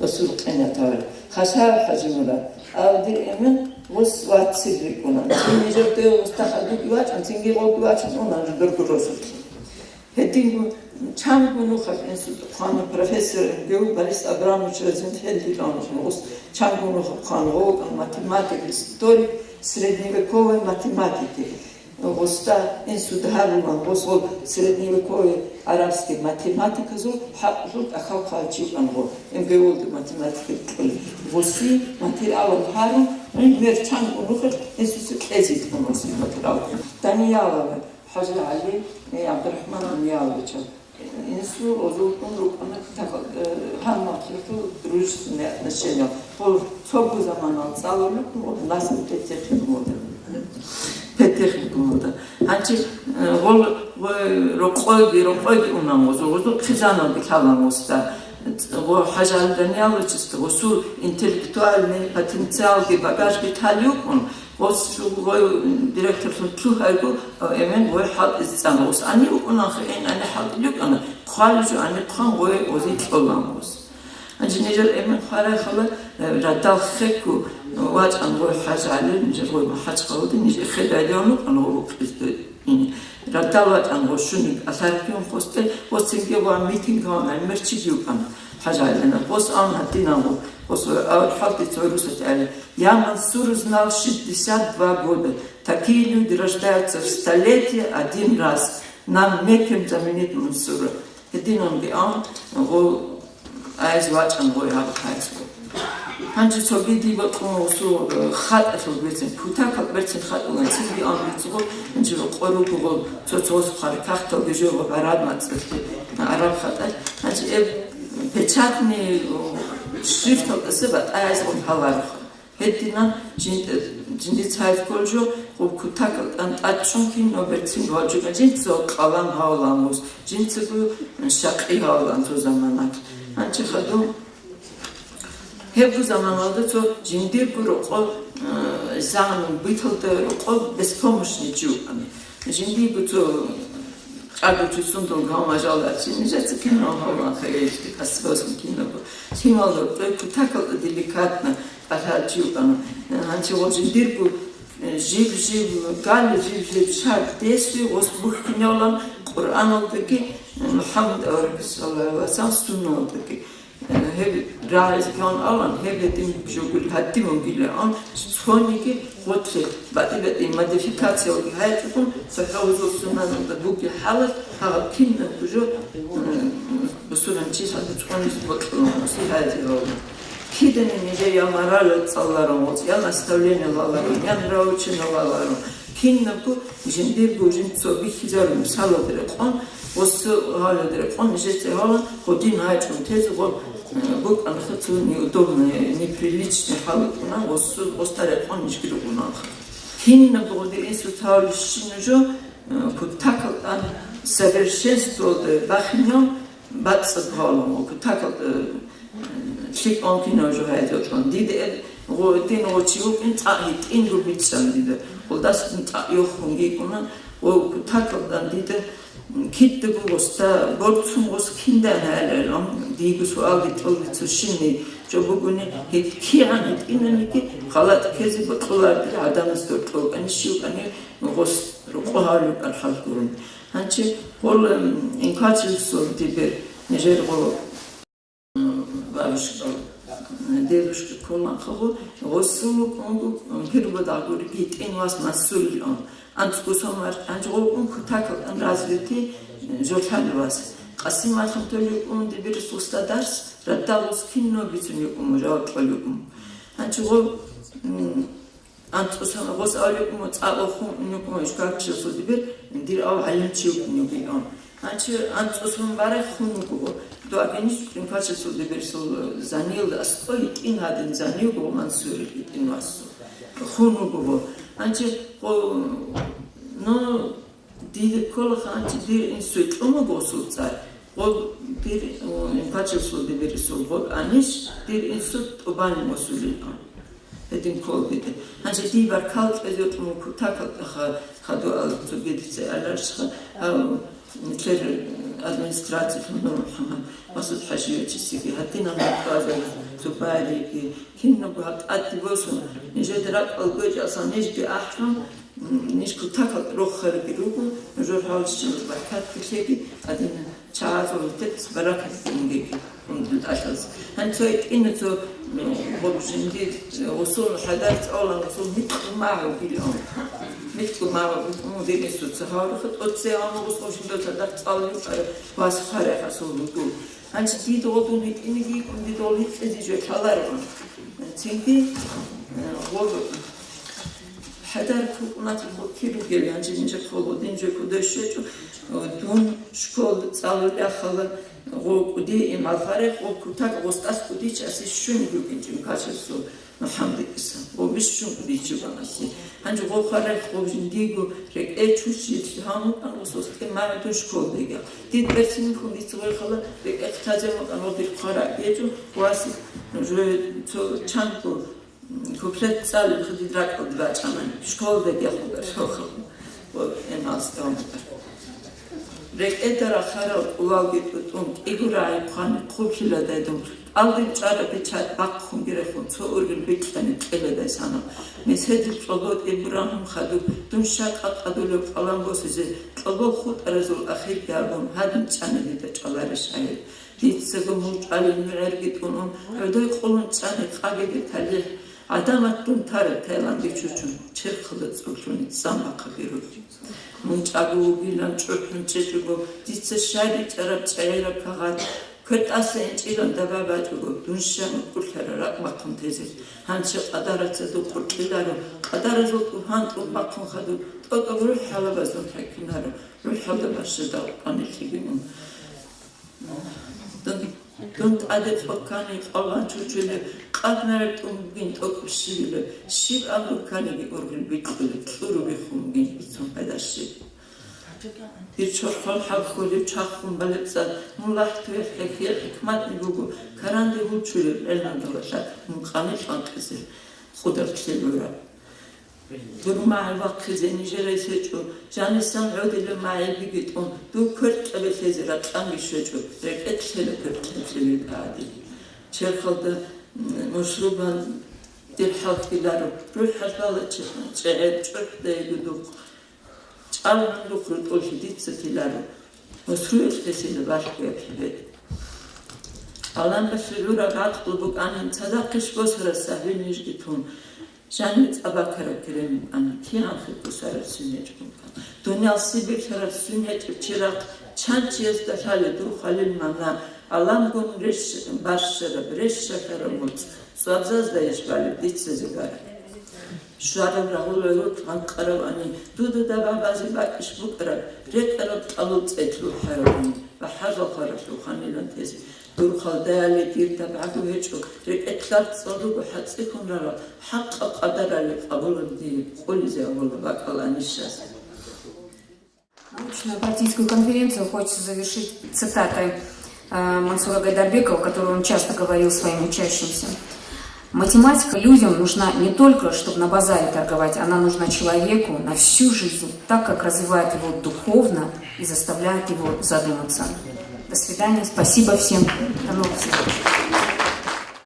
Расул къинатаве. Хасав ХӀажимурад. Ав дир эмен Гъос вацил рикӀкӀуна. Цин нижерде гъосда хадуги вачӀун, цинги гъоги вачӀун уна дурго росулъ. Гьединго чанго нухалъ институт хъвана профессор МГУ Борис Абрамович Розентфельд вилълъун, гъос чанго нухалъ хъвана, гъов вукӀана математик, историк средневековой математики. Гъосда институт гьарулан, гъос гъол средневековый арабский математиказул хӀакъалъулъ ахал хъвалчи вукӀан гъо, МГУ-лда математика кьун. Гъоси материалал гьарун, гӀемер чанго нухалъ институт кьезе ккун гъоси материал. Даниялова ХӀажи ГӀали, э, ГӀабдурахӀман Данияловича. Инсул озулкъун рукӀана, э, гьанна хиртул дружественные отношения. Гъол цогу заманал цӀалулеб буго, нас педтехникумалда. Педтехникумалда. Гьанчи, э, гъол, гъой рокъойги, рокъойги унан гъозу, гъозу хъизаналги лъалан гъосда. Гъо ХӀажи Данияловичиста гъосул интеллектуальный потенциалги, багажги талиукъун, Гъос жугьу гъой директорлъун лъугьайго, эмен гъой хӀалтӀизе цӀана. Гъос гьанив вукӀунанха, эн гьанив хӀалтӀилев вукӀана, хъвалеб жо гьанив хъван гъой ози кьолан гъос. Гьанже нижер эмен хъварай хала, э, радал хекку вачӀан гъой ХӀажи ГӀали, нижер гъой МахӀачхъаладе, ниж эхедайдеян вукӀана гъо вукъизде. Радал вачӀан гъо щуник алъаркьун хъосте, гъос цинги гъо митинг гьаван гӀемер чиги вукӀана ХӀажи ГӀалина. Гъос ан гьатӀинан гъо, гъос гъой авар хӀалтӀи цо русат гӀали. Я Мансур знал шестьдесят два года. Такие люди рождаются в столетие один раз. Нам некем заменить Мансура. Гьединанги ан гъо айз вачӀан гъой гьаб хайз гъо. Гьанже цоги диб бакъун гъосул хатӀалъул берцин, кутакаб берцин хатӀулан цинги ан бицӀго, гьанже рокъор руго гъо цо-цо хъаркахталги жо гъо араб мацӀалъе, араб хатӀалъ. Гьанже эб печатный шрифталдаса батӀа айз гъо гьалароха. Гьединан жин-, жиндица гьайф кколжо, гъуб кутакал тӀан тӀадчӀун кино берцин валжуга жинца къалан гьавлан вус, жинцаго шакъи гьавлан цо заманалъ. Гьанчи хадуб гьебго заманалда цо жиндирго рокъо, э, заман биталда рокъо беспомощный чи вукӀана. Жиндирго цо чӀаго чи сундул гьав мажалда чи, нижеца кино гьавлан хейлъи, касбасан кино. Кино рокъо кутакал деликатно. Алхалчи вукӀана. Гьанчи гъо жиндирго, э, жиб-жиб гали, жиб-жиб шаг действий гъос бухьинавлан Къуръаналдаги, э, МухӀаммад аварагас саллаллагьу гӀалайгьи ва саллам сунналдаги. Э, гьеб рагӀизе ккан алан, гьеб гьедин жо гури, гьадин вугилан, цониги гъотлъе батӀи-батӀи модификациялги гьайчӀухъун, цохӀо гьезул сунналда бугеб хӀалалъ гьагъаб кинабго жо, э, бусурбанчи гьадин цӀунизе бокьулан, гъоси гьайзе гьавун. Кидани нижер я мораль цӀаларун гъоз, я наставление лаларун, я нравоучение лаларун. Кинабго жиндирго жинцо бихьизарун, мисалалда рекъон, гъосо гьалалда рекъон, нижеца гьалан, гъодин гьайчӀун тезе гъо, э, букӀанха цо неудобный, неприличный хӀал букӀуна, гъосо, гъосда рекъон нижги ругъунанха. Кинабго гъодир инсу тавлищи нужо, э, кутакал тӀан совершенстволда бахинев, БацӀцӀад гьавлан вуго, такал, э, лъикӀ вукӀина жо гьайдалъун. Дида гъо-, дин гъочи вукӀин цӀакъ гьитӀинго бичӀчӀана дида. Гъолдасдин цӀакъ йохун йикӀуна, ва такалдан дида кидаго гъосда борцун гъос киндан гьарилан, диго суалги тӀолбицо щинни жо бугони, гьеб кигӀан гьитӀинаниги халатӀ ккезе бокьуларди гӀадамаз доркьо вукӀани, щив вукӀани гъос рокъо гьавлеб архӀал гурун. Гьанчи гъол, м, инкачилсул дибир нижер гъо, м, бабушка, м, дедушка кколанха гъо, гъосул вукӀунго, м, гьирбадагъ гури гьитӀин вас Мансурилан. АнцӀго сон варчӀанчӀ гъо вукӀун кутакалдан развитый, м, жолъали вас. Къасим Алхамтолли вукӀун дибир сусда дарс, радда гъос кино бицун вукӀун, жаваб кьоли вукӀун. Гьанчи гъо, м, АнцӀусан гъос авликум цӀакъ вахун унукум ишкарчиясул дибир, дир ав гӀалимчи вукӀун вугилан. Гьанчи анцӀусан барай хун вуго. Дуагинищ инкачасул дибирсул занил аскӀой гьитӀин гьадин занив гъо Мансури гьитӀин васу. Хун вуго гъо. Гьанчи гъо, ну, Дида ккола ханчи дир инсуй кьун вуго гъосул цӀар. Гъо дир, о, инкачасул дибирисул гъо анищ дир инсу тӀубанин васулин. Гьедин ккола дида. Гьанчи дий баркал кьезе кьун вуго такал ха-, хадуал цогидица аларшха, гьав нилъер Администрациялъул Нур МухӀаммад, Масуд ХӀажиевичасеги, гьадинал мутӀигӀлъи, Зубайриги, кинабго гьаб тӀаде босун, нижеда ракӀал гьечӀелдасан нижги ахӀун, м, ниж кутакалда рохариги руго, нужер гьалщинаб баракат лъеги, гьадинал чагӀазул гьитӀец баракат бугеги, унтун тӀалъазе. Гьанже цо гьитӀинаб цо, м, гъоб жиндир, э, гъусул хӀадар цӀалулел гъусул микьго магӀу бугилан. Микьго магӀу бугун динисуца гьаврухъ тӀоцеян гъусул жиндир цадахъ цӀалулев, э, вас хварай хасул буго. Гьанже дида гъодун гьитӀинеги йикӀун, дида гъол гьитӀизе жо лъалароан. Цинги, э, гъоб хӀадар кукӀунатӀ хокки ругел, гьанже нижер холодин жо кодой щвечӀо, э, дун школ цӀалулей хала, гъо кӀуди имгӀалхарехъ, гъо кутак гъостӀас кӀудиясе щуни букӀинчӀин качасул. МухӀаммадиса, гъо бищун кӀудичи банаси. Гьанже гъо хварай гъо жиндиго рекӀе чучилъи гьанукъан гъо состӀи магӀидун школдеги. Дид берцинихун дица гъой хала рекӀе хъатазе мукъан гъо дир хварай гьечӀо, васи жо цо чанго, м, куплет цӀалеб хадид ракӀалде бачӀана, школдеги хъугар шохаб. Гъо эмалсда гьанукъан. РекӀеда рахарал кӀулалги тӀутӀун, кӀиго рагӀи хъвани хъублъиладай дун, кӀалдиб чӀвараб биччат бахъунги рехун, цо ургъел бикьани кьеладай санаб. Меседил кьобо тӀибурагьун хадуб, дун щай къакъадулев къалан босизе, кьобол хутӀаразул ахирги гьабун, гьадин чӀана дида чӀваларищ гьайиб. Дицаго мул чӀвалел мугӀерги тӀунун, гӀодой къулун чӀани къабиде талихӀ, гӀадамат дун тараб тайланги чучун, черхалда цӀурлъуни цӀан бахъаги рулъ. Мун чӀаго вугилан чӀухӀун чӀечӀого, дица щай бичӀчӀараб чӀегӀераб кагъат, квер тӀаса инчӀилан даба бачӀого, дун щай мукӀурлъараб ракӀ бахъун тезе. Гьанже къадараца дукъуркьиларо, къадаразул тӀубан тӀуб бахъун хадуб, тӀокӀаб рухӀ гьалабаз дун хӀеккинаро, рухӀалда бащадал къанилъиги мун. Дун, дун тӀаде цӀоккани къвалан чучулеб, къаднараб тӀун бугин тӀокӀаб щивилеб, щиб абурканиги ургъел бикьулеб, кьуру биххун бугин бицун пайда щиб. Дир чорхол хӀалхьулеб чаххун балеб цӀад, мун лахӀтуялъ хӀехьияб хӀикматни буго, каранде гьучулеб гӀелмундалалъ мун къани кьанкъизе къудалъ лъелура. Дур магӀи вахъизе нижер рес гьечӀо, жанисан гӀодилеб магӀи бигитӀун, дур квер кьабилъезе ракьанги щвечӀо, рекӀелъ лъела квер кьеблъи витӀади. Черхалда, м, мусрубан дир хӀалхьиларо, рухӀалъ бала чӀегӀер чӀухӀдайги духъ. ЧӀалгӀун духъ рутӀулъи дица тиларо, мусруялъ гьесила балъгояб хӀебетӀ. Гьаландалъе гӀураб гӀакълу букӀанин, цадахъищ босарас сагьбил нижги тун, жанив цӀа бакараб керен букӀанин, кигӀан хӀукӀусараб цин гьечӀ букӀан. Дуниял сибирлъараб цин гьечӀеб чирахъ чан чиясда лъалеб дур хвалил магӀна, гӀаламгун рещ-, барщараб, рещалъараб моцӀ, цӀвабзазда иш балеб дица зигара. Щвараб рагъул гӀурулъ гъанкъаравани, дуда дабагьазе бакӀищ букӀараб, рекӀараб кьалул цӀеклъул хӀаравани, бахӀарзал хваралъул ханилан тезе. Дур халдаяле дир дабагьго гьечӀо, рекӀелъ ларцӀцӀал руго хӀацӀихьун рарал, хӀакъаб къадарале къабулаб дие къулизе авула бакӀалда нижеца. Научную практическую конференцию хочется завершить цитатой, э, Мансура Гайдарбекова, которую он часто говорил своим учащимся. Математика людям нужна не только, чтобы на базаре торговать, она нужна человеку на всю жизнь, так как развивает его духовно и заставляет его задуматься. До свидания, спасибо всем, до новых встреч.